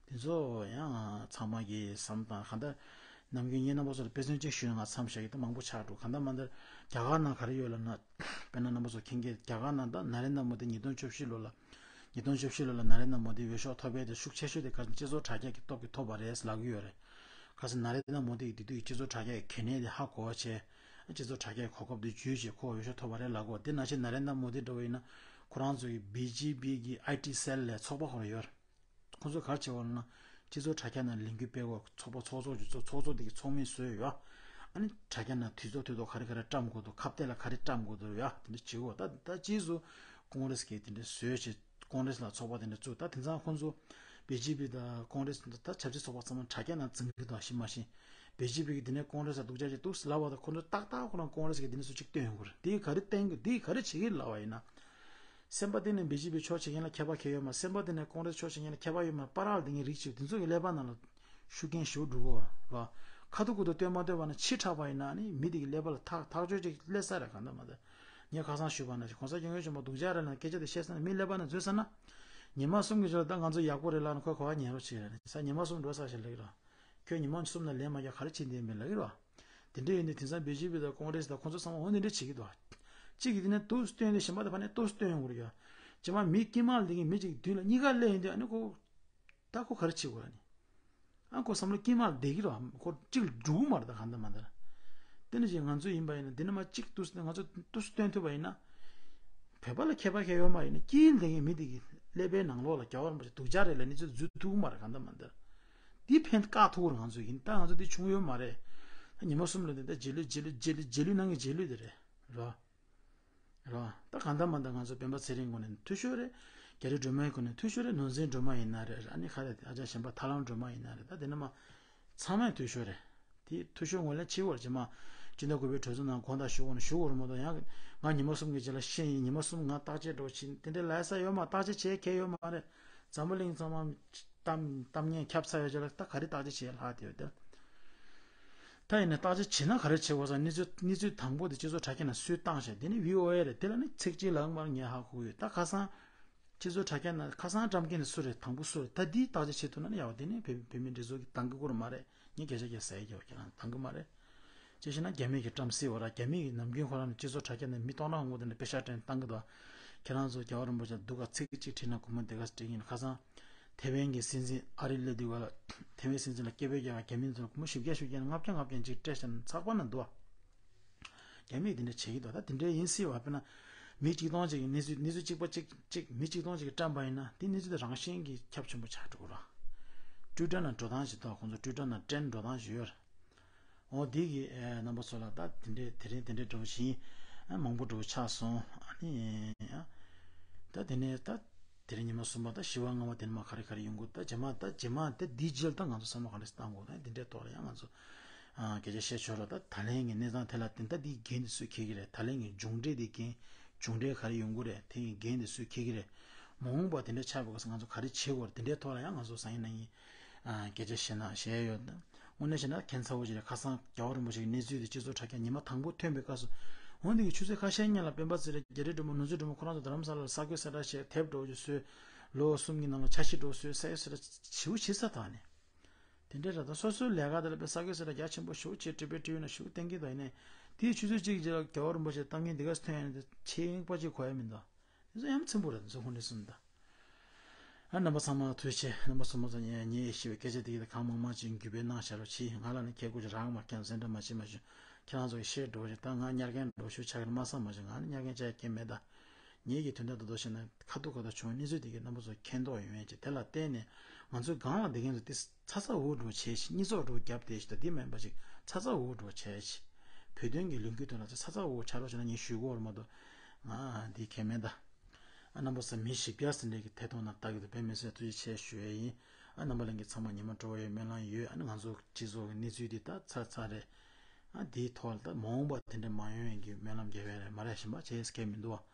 དེ་ཚོ་ཡང་ཚང་མ་གིས་བསམ་དང་གང་ལྟར་ནམ་རྒྱུན་ངས་རྣམ་པ་ཚོར་དཔེ་མཚོན་གཅིག་ཞུས་ན་ང་མཚམས་བཞག་གི་ད་མང་པོ་ཆགས་འགྲོ་གང་ལྟར་མ་ལྟར་རྒྱ་གར་ནང་ག་རེ་ཡོད་ལབ་ན། དཔེར་ན་རྣམ་པ་ཚོ་མཁྱེན་གྱི་རྒྱ་གར་ནང་ད་ན་རེན་དྲ་མོ་དི་ཉིས་སྟོང་བཅུ་བཞི་ལོ་ལ། ཉིས་སྟོང་བཅུ་བཞི་ལོ་ལ་ན་རེན་དྲ་མོ་དི་འོས་ཤོག་ཐོབ་ཡས་དེ་ཤུགས་ཆེ་ཤོས་དེ་ག་རེ་སྤྱི་ཚོགས་དྲ་རྒྱ་གི་སྟོབས་ཀྱིས་ཐོབ་པ་རེད་ལབ་ཀྱི་ཡོད་རེད། ག་ཚོད་ན་རེན་དྲ་མོ་དི་གི་དེ་དུས་སྤྱི་ཚོགས་དྲ་རྒྱ་གི་གལ་གནད་དེ་ཧ་གོ་བ་བྱས། སྤྱི་ཚོགས་དྲ་རྒྱ་གི་གོ་སྐབས་དེ་བརྒྱུད་བྱས་ཁོ་འོས་ཤོག་ཐོབ་པ་རེད་ལབ་གོ་དེ་ནང་བཞིན་ན་རེན་དྲ་མོ་དི་འདྲ་བོ་ཡིན་ན་ཁོ་རང་ཚོ་གི་བི་ཇེ་པི་གི་ཨའི་ཊི་སེལ་ལས་ཚོགས་པ་ཁོ་རང་ཡོད་རེད། ཁོང་ཚོས་ག་རེ་བྱས་པ་ལབ་ན། སྤྱི་ཚོགས་དྲ་རྒྱ་ནང་ལས་འགུལ་སྤེལ་དགོས་ཚོགས་པ་ཚོགས་གཙོ་གི་ཚོགས་ཚོགས་དེ་གི་ཚོགས་མི་བཟོས་ཡོད། ཨ་ནི་དྲ་རྒྱ་ནང་དུས་ཚོད་དུས་ཐོག་ག་རེ་ག་རེ་བཀྲམ་དགོས་འདུག་ཁ་གཏད་ལ་ག་རེ་བཀྲམ་དགོས་འདུག་ཡ་དེ་འདྲ་བྱེད་དགོས། ད་ད་རྗེས་སུ་ཀོང་རེས་ཀྱིས་དེ་འདྲ་བཟོས་བྱས་ཀོང་རེས་ལ་ཚོགས་པ་དེ་འདྲ་བཙུགས། ད་དེང་སང་ཁོང་ཚོ་བི་ཇེ་པི་དང་ཀོང་རེས་ད་ཆབ་སྲིད་ཚོགས་པ་ཚང་མ་དྲ་རྒྱ་ནང་འཛིང་གི་འདུག་ཤི་མ་ཤི། བི་ཇེ་པི་གིས་དེ་ནས་ཀོང་རེས་ལ་སྡུག་ཅག་ཅིག་འདུག་ལབ་པ་དང་ཁོང་ཚོ་ཏག་ཏག་ཁོ་རང་ཀོང་རེས་ཀྱིས་དེ་ནས་སུ་གཅིག་སྟོན་ཡོང་གི་རེད། དེ་ག་རེ་བསྟན་གི་དེ་ག་རེ་བྱེད་ཀྱི་ལབ་པ་ཡིན་ན། སེམས་པ་གཏིང་ནས་བི་ཇེ་པི་ཕྱོགས་བྱེད་མཁན་ལ་ཁྱད་པར་གང་ཡོད་མ་རེད། སེམས་པ་གཏིང་ནས་ཀོང་རེས་ཕྱོགས་བྱེད་མཁན་ལ་ཁྱད་པར་ཡོད་མ་རེད། པ་ར་ལ་དེ་ངའི་རིགས་གཅིག་དེ་ཚོ་གི་ཀླད་པ་ནང་ལ་ཤུགས་རྐྱེན་ཞེ་པོ་འགྲོ་གི་ཡོད་རེད། ཁ་ཐུག་ཁུ་ཐུག་སྟོན་མ་སྟོན་པ་ན་ཕྱི་དྲགས་པ་ཡིན་ན་ནི་མི་དེ་གི་ཀླད་པ་ལ་ཐག་ཐག་ཆོད་ཅིག་སླེབས་ས་རེད། གང་ལྟར་མ་ལྟར་ངས་ཁ་སང་ཞུས་པ་ནང་བཞིན་གོང་ས་སྐྱབས་མགོན་ཆེན་པོ་སྡུག་ཅག་རེད་ལབ་སྐད་ཆ་དེ་བཤད་ས་ན་མིའི་ཀླད་པ་ནང་འཛུལ་ས་ན། ཉི་མ་གསུམ་གྱི་རྗེས་ལ་ད་ང་ཚོ་ཡག་པོ་རེད་ལབ་ན་ཁོས་གོ་བ་ཉན་རོགས་བྱེད་རེད་ས། ཉི་མ་གསུམ་འགྲོ་ས་ཞིག་ལབ་ཀྱི་རེད། ཁྱོད་ཉི་མ་གསུམ་ནང་ལན་མ་རྒྱག་ག་རེ་བྱེད་འདི་མེད་ལབ་ཀྱི་རེད། དེ་འདྲ་ཡིན་དུས་དེང་སང་བི་ཇེ་པི་དང་ཀོང་རེས་དང་ཁོང་ཚོ་ཚང་མ་འོ་འདི་འདྲ་བྱེད་ཀྱི་འདུག་གཅིག་གིས་དེ་ནས་དུས་སུ་སྟོན་ཏེ་གཞན་པ་དེ་ཕར་ནས་དུས་སུ་སྟོན་ཡོང་གི་རེད་ཡ། རྗེས་མ་མི་དཀྱིལ་མ་ལ་བསྡད་མཁན་མི་གཅིག་མདུན་ལ་གཉིས་ཀ་སླེབས་ཡོང་དུས་ཨ་ནི་ཁོ། ད་ཁོ་ག་རེ་བྱེད་དགོས་ར་ནི། ཨ་ཁོ་བསམ་བློ་དཀྱིལ་མ་ལ་བསྡད་ཀྱི་རེད་བ། ཁོ་གཅིག་ལ་འགྲོ་གི་མ་རེད། ད་གང་ལྟར་མ་ལྟར། དེ་ནི་ཅིག་ང་ཚོ་ཡིན་པ་ཡིན་ན་འདི་ནས་མར་གཅིག་དུས་སུ་ང་ཚོ་དུས་སུ་སྟོན་ཐུབ་པ་ཡིན་ན། བོད་པ་ལ་ཁྱད་པར་གང་ཡང་ཡོད་མ་རེད་ན། དཀྱིལ་ལ་བསྡད་མཁན་མི་དེ་གི་ཀླད་པའི་ནང་ལོགས་ལ་རྒྱལ་བ་རིན་པོ་ཆེ་སྡུག་ཅག་རེད་ལབ་ནས་ཚོད་འཛུལ་ཐུབ་ཀྱི་མ་རེད། གང་ལྟར་མ་ལྟར། འདི་ཕན་བཀག་ཐུབ་ཀྱི་རེད་ང་ཚོ་ཡིན། ད་ང་ཚོ་འདི་བྱུང་ཡོད་མ་རེད། ད་ཉི་མ་གསུམ་ལ་འདི་ད་རྗེས་ལུས་རྗེས་ལུས་རྗེས་ལུས་རྗེས་ལུས་ནང་གི་རྗེས་ལུས་དེ་རེད། རེད་བ། རེད་བ། ད་གང་ལྟར་མ་ལྟར་ང་ཚོ་སྤེན་པ་ཚེ་རིང་ངོས་ནས་འཐུས་ཤོར་རེད། རྒྱ་རི་སྒྲོལ་མའི་ངོས་ནས་འཐུས་ཤོར་རེད། ནོར་འཛིན་སྒྲོལ་མ་ཡིན་ན་རེད། ཨ་ནི་ག་རེ་ཨ་ཅག་གཞན་པ་ཐར་ལམ་སྒྲོལ་མ་ཡིན་ན་རེད། ད་དེ་ནས་མར་ཚང་མས་འཐུས་ཤོར་རེད། དེ་འཐུས་ཤོར་ངོས་ལེན་བྱེད་དགོས་རེད། རྗེས་མ་སྤྱི་ཟླ་དགུ་པའི་གྲོས་ཚོགས་ནང་དགོངས་དག་ཞུ་དགོས་ན་ཞུ་དགོས་རེད་མ་གཏོགས། ཡང་ང་ཉི་མ་གསུམ་གྱི་རྗེས་ལ་ཤི་ཡིན། ཉི་མ་གསུམ་ང་བརྟག་དཔྱད་འགྲོ་ཕྱིན་དེ་འདྲའི་ལབ་ས་ཡོད་མ། བརྟག་དཔྱད་བྱེད་མཁན་ཡོད་མ་རེད། འཛམ་བུ་གླིང་ཚང་མ་གཏམ་གཏམ་ངན་ཁྱབ་ཚར་བའི་རྗེས་ལ་ད་ག་རེ་བརྟག་དཔྱད་བྱེད་ལྷག་དེ་ཡོད་དེ། ད་ཡིན་ན་བརྟག་དཔྱད་བྱེད་ན་ག་རེ་བྱེད་དགོས་ཟེར། གནས་ཚུལ་གནས་ཚུལ་དང་པོ་དེ་སྤྱི་ཚོགས་དྲ་རྒྱ་ནང་སུས་བཏང་བཞག་དེ་ནི་བྷི་ཨོ་ཨེ་རེད། དེ་ལ་ནི་ཚིག་གཅིག་ལའང་མར་ངས་ཧ་གོ་གི་ཡོད། ད་ཁ་སང་སྤྱི་ཚོགས་དྲ་རྒྱ་ནང་ཁ་སང་བཀྲམ་མཁན་དེ་སུ་རེད། དང་པོ་སུ་རེད། ད་འདིའི་བརྟག་དཔྱད་བྱེད་ཐུབ་ན་ནི་ཡག་པ། དེ་ནི་བོད་བོད་མི་འདི་ཚོ་གི་འདང་གི་སྐོར་མ་རེད། ངས་སྐད་ཆ་བཤད་ཡ་རྒྱབ་ཁྱེད་རང་འདང་གི་མ་རེད། ཅེས་བཤད་ན་རྒྱ་མི་གི་བཀྲམ་སྲིད་བ་ར། རྒྱ་མི་གི་ནམ་རྒྱུན་ཁོ་རང་ནི་སྤྱི་ཚོགས་དྲ་རྒྱ་ནས་མི་སྟོང་ཕྲག་ངོ་དེ་ནས་པེ་ཤག་སྤྲད་བཏང་གི་འདུག་ཁྱེད་རང་ཚོ་རྒྱལ་བ་རིན་པོ་ཆེ་སྡུག་ག་ཚིག་གཅིག་བྲིས་ན་སྒོར་མོ་དེ་ག་སྤྲད་ཡིན། ཁ་སང་ཐེ་ཝན་གྱི་སྲིད་འཛིན་ཨ་རི་ལེ་དུ་ག་ལ་ཐེ་ཝན་སྲིད་འཛིན་ལ་སྐད་འབོད་རྒྱག་ག་རྒྱ་མི་ཚོ་སྒོར་མོ་བཞི་བརྒྱ་བཞི་བརྒྱ་ལྔ་བརྒྱ་ལྔ་བརྒྱ་ཅིག་སྤྲད་བཞག་ན་ཚགས་པར་ནང་འདུག་རྒྱ་མིས་དེ་འདྲ་བྱེད་ཀྱི་འདུག་ད་དེ་འདྲའི་ཡིན་སྲིད་བ། དཔེར་ན་མི་གཅིག་སྟོང་ཅིག་གི་གནས་ཚུལ་གནས་ཚུལ་གཅིག་པ་གཅིག་གཅིག་མི་གཅིག་སྟོང་ཅིག་གིས་བཀྲམ་པ་ཡིན་ན་དེ་གནས་ཚུལ་དེ་རང་བཞིན་གྱིས་ཁྱབ་ཆེན་པོ་ཆགས་འགྲོ་གི་རེད། ཊུའི་ཊར་ནང་འགྲོ་སྟངས་ཤིག་འདུག་ཁོང་ཚོ་ཊུའི་ཊར་ནང་ཊེན་འགྲོ་སྟངས་ཤིག་ཡོད་རེད། འོ་དེ་གི་ཨེ་རྣམ་པ་ཚོ་ལ་ད་དེ་འདྲའི་དེ་རིང་དེ་འདྲའི་འགྲོ་བཞིན་ཨ་མང་པོ་འགྲོ་ཆགས་སོང་། ཨ་ནི་ཨ་ད་དེ་ནས་ད་དེ་རིང་ཉི་མ་གསུམ་པ་ད་བཞི་པ་ལྔ་པ་དེ་ནས་མར་ག་རེ་ག་རེ་ཡོང་གི། ད་རྗེས་མ་ད་རྗེས་མ་དེ་འདིའི་རྗེས་ལ་ད་ང་ཚོ་བསམ་བློ་ག་འདྲ་བཏང་དགོས། ད་དེ་འདྲའི་ཐོག་ལ་ཡང་ང་ཚོ་ཨ་སྐད་ཆ་བཤད་ཆོག་ར། ད་ད་ལན་གྱི་གནས་སྟངས་དེ་ལ་བརྟེན་ད་འདིའི་འགན་དེ་སུས་འཁྱེར་གྱི་རེད། ད་ལན་གྱི་མཇུག་འབྲས་དེ་འགན་མཇུག་འབྲས་ག་རེ་ཡོང་གི་རེད། དེ་ཡི་འགན་དེ་སུས་འཁྱེར་གྱི་རེད། མ་འོངས་པ་དེ་འདྲ་ཆགས་པའི་སྐབས་སུ་ང་ཚོ་ག་རེ་བྱེད་དགོས་རེད། དེ་འདྲའི་ཐོག་ལ་ཡང་ང་ཚོ་སང་ཉིན་གནངས་ཉིན་ཨ་སྐད་ཆ་བཤད་ན་བཤད་ཡོད། དངོས་གནས་བཤད་ན་ཁྱད་མཚར་པོ་ཅིག་རེད། ཁ་སང་རྒྱལ་བ་རིན་པོ་ཆེ་གི་གནས་ཚུལ་དེ་སྤྱི་ཚོགས་དྲ་རྒྱ་ཉི་མ་དང་པོ་ཐོན་པའི་སྐབས་སུ་འོན་ཏེ་གི་ཆུ་ཚོད་ཁ་ཤས་སྔོན་ལ་སྤེན་པ་ཚེ་རིང་རྒྱ་རི་སྒྲོལ་མ་ནོར་འཛིན་སྒྲོལ་མ་ཁོ་རང་ཚོ་རྡ་རམ་ས་ལ་ལ་ས་རྒོད་གསལ་བསྒྲགས་བྱས་དེབ་འདྲ་བོ་ཅིག་བཟོས། ལོ་གསུམ་གྱི་ནང་ལ་འཆར་གཞི་འདྲ་བོ་བཟོས། ས་རྒོད་གསལ་བསྒྲགས་ཞེ་པོ་བྱེད་ས་དང་ནི། དེ་འདྲའི་ར་ད་སོ་སོའི་ལས་ཀ་དེ་ལ་དཔེ་ས་རྒོད་གསལ་བསྒྲགས་རྒྱ་ཆེན་པོ་ཞེ་པོ་བྱས་ཊི་ཝི་ཊི་ཝི་ནང་ཞེ་པོ་བསྟན་གྱི་འདུག་ཡིན་ནའི་དེའི་ཆུ་ཚོད་གཅིག་རྗེས་ལ་རྒྱལ་བ་རིན་པོ་ཆེ་གཏམ་ངན་འདི་ག་ཐོན་ཡོང་ནས་ཆེད་དཔག་ཅིག་གོ་ཡ་མི་འདུག་དེ་ཚོ་ཡ་མཚན་པོ་རེད། དེ་ཚོ་ཧུན་རེ་གསུམ་ད། ཨ་རྣམ་པ་ཚང་མ་ཐུགས་རྗེ་ཆེ། རྣམ་པ་ཚང་མ་ཚོ་ངས་ངས་ཞུས་པའི་སྐད་ཆ་དེ་གི་གང་མང་མང་ཅིག་འགྱུར་བའི་གནང་བཞག་རོགས་གྱིས། ང་ལ་ནི་ཁྱེད་སྐུ་ཅི་རག་མ་ཁྱེད་སེམས་ཁྲལ་མ་བྱེད་མ་བྱུང་། ཁྱེད་རང་ཚོ་གི་ཤེར་འགྲོ་བཞིན་ད་ང་ཉར་མཁན་འགྲོ་ཞུ་ཆགས་ཀྱི་མ་བསམ་མ་བྱུང་། ང་ནི་ཉར་མཁན་ཆགས་ཀྱི་མེད་ད། ངེད་ཀྱི་དོན་དག་ཏུ་དོ་ཞེ་ན་ཁ་ཐུག་ཁ་ཐུག་བྱུང་བའི་གནས་ཚུལ་དེ་གི་རྣམ་པ་ཚོ་མཁྱེན་རྟོགས་ཡོང་ཡས་ཀྱི་དེ་ལ་བརྟེན་ནས་ང་ཚོའི་སྒང་ལ་བསྡད་མཁན་ཚོ་དེ་ཚ་ཚ་འུར་འུར་བྱས་ཤིག་གཉིད་ཚོགས་འགྲོ་རྒྱབ་བསྡད་ཤིག་ད་དེ་མིན་པ་ཅིག་ཚ་ཚ་འུར་འུར་བྱས་ཤིག་བོད་དོན་གྱི་ལས་འགུལ་དོན་ལ་ཚ་ཚ་འུར་འུར་ཆ་རོགས་བྱས་ན་ངས་ཞུ་གོ་ར་མ་གཏོགས་ང་འདི་གལ་མེད་ད། ཨ་རྣམ་པ་ཚོ་མི་བཞི་བརྒྱ་ཟིན་འདྲེ་གི་ཐད་གཏོང་ནང་ལྟ་གི་འདུག་དཔེ་མི་སྲིད་ཐུགས་རྗེ་ཆེ་ཞུ་ཡས་ཡིན། ཨ་རྣམ་པ་ལྷན་རྒྱས་ཚང་མ་ཉི་མ་སྤྲོ་བ་ཡོད་སྨོན་ལམ་ཡོད། ཨ་ནི་ང་ཚོ་སྤྱི་ཚོགས་ཀྱི་གནས་ཚུལ་འདི་ད་ཚར་ཚར་རེད། ཨ་འདིའི་ཐོག་ལ་ད་མ་འོངས་པ་དེ་འདྲ་མ་ཡོང་ཡས་ཀྱི་སྨོན་ལམ་རྒྱབ་ཡས་རེད། མ་རེད་གཞན་པ་བྱས་སྐད་མི་འདུག་བ།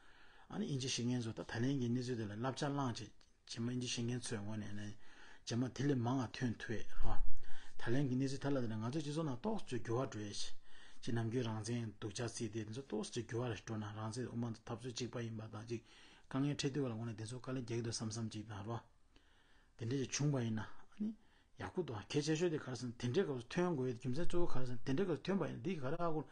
ཨ་ནི་དབྱིན་ཇི་ཤེས་མཁན་ཚོ་ད་ད་ལན་གྱི་གནས་ཚུལ་དེ་ལ་བསླབ་བྱ་བླངས་བྱས་རྗེས་མ་དབྱིན་ཇི་ཤེས་མཁན་ཚོའི་ངོས་ནས་ནི་རྗེས་མ་དེ་ལས་མང་བ་ཐོན་ཐུབ་ཡས་རེད་བ། ད་ལན་གྱི་གནས་ཚུལ་ད་ལ་དེ་ནས་ང་ཚོའི་སྤྱི་ཚོགས་ནང་ཏོག་ཙམ་འགྱུར་བ་འགྲོ་ཡས་ཤིག་ཅིག་ནམ་རྒྱུན་རང་བཙན་སྡུག་ཅག་བརྩིས་ཏེ་དེ་ཚོ་ཏོག་ཙམ་འགྱུར་བ་རེ་འགྲོ་ན་རང་བཙན་དབུ་མ་དང་འཐབ་རྩོད་གཅིག་པ་ཡིན་པ་དང་ཅིག་དཀའ་ངལ་འཕྲད་དུས་ག་ལ་ངོས་ནས་དེ་ཚོ་དཀའ་ལས་རྒྱག་གི་འདུག་བསམ་བསམ་ཅིག་དང་རེད་བ། དེ་འདྲ་ཞིག་བྱུང་བ་ཡིན་ན་ཨ་ནི་ཡག་པོ་འདུག་གལ་ཆེ་ཤོས་དེ་ག་རེ་ཟེར་ན་དེ་འདྲའི་སྐབས་སུ་ཐོན་དགོས་ཡ་རྒྱུ་མཚན་གཙོ་བོ་ག་རེ་ཟེར་ན་དེ་འདྲའི་སྐབས་སུ་ཐོན་པ་ཡིན་ན་འདི་ག་རེ་ཧ་གོ།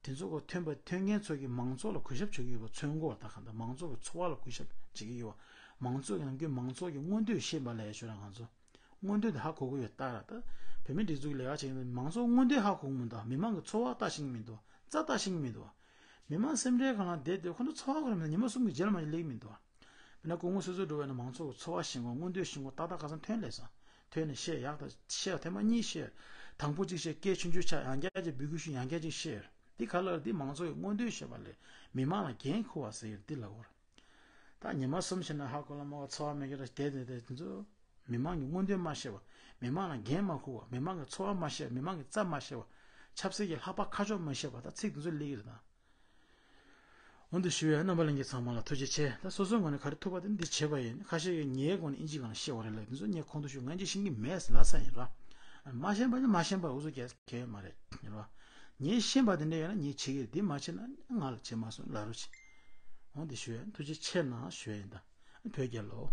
དེ་ཚོ་ག་ཐོན་པ་ཐོན་མཁན་ཚོ་གིས་མང་ཚོགས་ལ་གུས་ཞབས་བྱེད་ཀྱི་ཡོད་པ་མཚོན་གོ་བ། ད་ག་འདྲ་མང་ཚོགས་ཀྱི་འཚོ་བ་ལ་གུས་ཞབས་བྱེད་ཀྱི་ཡོད་པ། མང་ཚོགས་ཀྱི་ནམ་རྒྱུན་མང་ཚོགས་ཀྱི་མངོན་འདོད་ཤེས་པ་ལས་ཤོད་ར་ང་ཚོ་མངོན་འདོད་དེ་ཧ་གོ་གི་ཡོད་ད་ར། ད་བོད་མི་སྒྲིག་འཛུགས་ཀྱི་ལས་ཀ་བྱེད་མཁན་མང་ཚོགས་མངོན་འདོད་ཧ་གོ་གི་མི་འདུག་མི་མང་གི་འཚོ་བ་ལྟ་ཤེས་ཀྱི་མི་འདུག་རྩ་ལྟ་ཤེས་ཀྱི་མི་འདུག་མི་མང་སེམས་ཁྲལ་ཁང་ལ་བསྡད་དེ་ཁོ་ཚོ་འཚོ་བ་ཁོ་རང་མེད་ན་ཉི་མ་གསུམ་གྱི་རྗེས་ལ་མ་ཞིག་སླེབས་ཀྱི་མི་འདུག་དཔེར་ན་སྐུ་ངོ་སོ་སོ་འགྲོ་བས་ན་མང་ཚོགས་ཀྱི་འཚོ་བ་ཤེས་དགོས། མངོན་འདོད་ཤེས་དགོས། ཏག་ཏག་ཁ་སང་ཐོན་ལས་སོང་། ཐོན་ནས་བཤད་ཡག་ད་བཤད་ཐེངས་མ་གཉིས་བཤད། དང་པོ་གཅིག་བཤད་སྐད་ཆུང་ཆུང་ཆགས། ཡང་བསྐྱར་གཅིག་འབོད་སྐུལ་ཞུས། ཡང་བསྐྱར་གཅིག་བཤད། འདི་ག་ལ་འདི་མང་ཚོགས་ཀྱི་མངོན་འདོད་བཤད་པ་ལས་མི་མང་ལ་འགན་འཁུར་བ་ཟེར་ཡོད་འདི་ལ་འོར། ད་ཉི་མ་གསུམ་ཕྱིན་ན་ཧ་གོ་ལ་མ་གོ་འཚོ་བ་མེད་ཀྱི་ར་བསྡད་དེ་དེ་དེ་ཚོ་མི་མང་གི་མངོན་འདོད་མ་ཤེས་པ། མི་མང་ལ་འགན་མ་འཁུར་བ། མི་མང་གི་འཚོ་བ་མ་ཤེས་པ། མི་མང་གི་རྩ་མ་ཤེས་པ། ཆབ་སྲིད་ཀྱི་ལྷག་པ་ཁ་ཕྱོགས་མ་ཤེས་པ། ད་ཚིག་དེ་ཚོ་སླེབས་ཀྱི་རེད་ད། འོན་ཏེ་ཞུ་ཡ་རྣམ་པ་ལྷན་རྒྱས་ཚང་མ་ལ་ཐུགས་རྗེ་ཆེ། ད་སོ་སོའི་ངོས་ནས་ག་རེ་ཐུབ་པ་དེ་འདི་བྱས་པ་ཡིན། ཁ་ཤས་ཀྱིས་ངའི་སྒོ་ནས་ཨིན་ཇིའི་སྒང་ལ་བཤད་པ་རེད་ལབ། དེ་ཚོ་ངས་ཁོང་ཚོ་ཞུ་ང་ཅིག་ཤེས་ཀྱི་མེད་ལབ་ས་ཡིན་ར། མ་ཤེས་པ་ནི་མ་ཤེས་པ་འུ་ཚོ་གལ་གལ་ཡོད་མ་རེད་ར། ངས་ཤེས་པ་དེ་འདྲ་ཡོད་ན་ངས་བྱེད་ཀྱི་རེད། འདི་མ་བྱེད་ན་ང་ལ་བྱེད་མ་སོང་ལབ་རོགས་བྱེད། འོ་འདི་ཞུ་ཡ་ཐུགས་རྗེ་ཆེ་གནང་ཞུ་ཡ་ཡིན། ད་བོད་རྒྱལ་ལོ།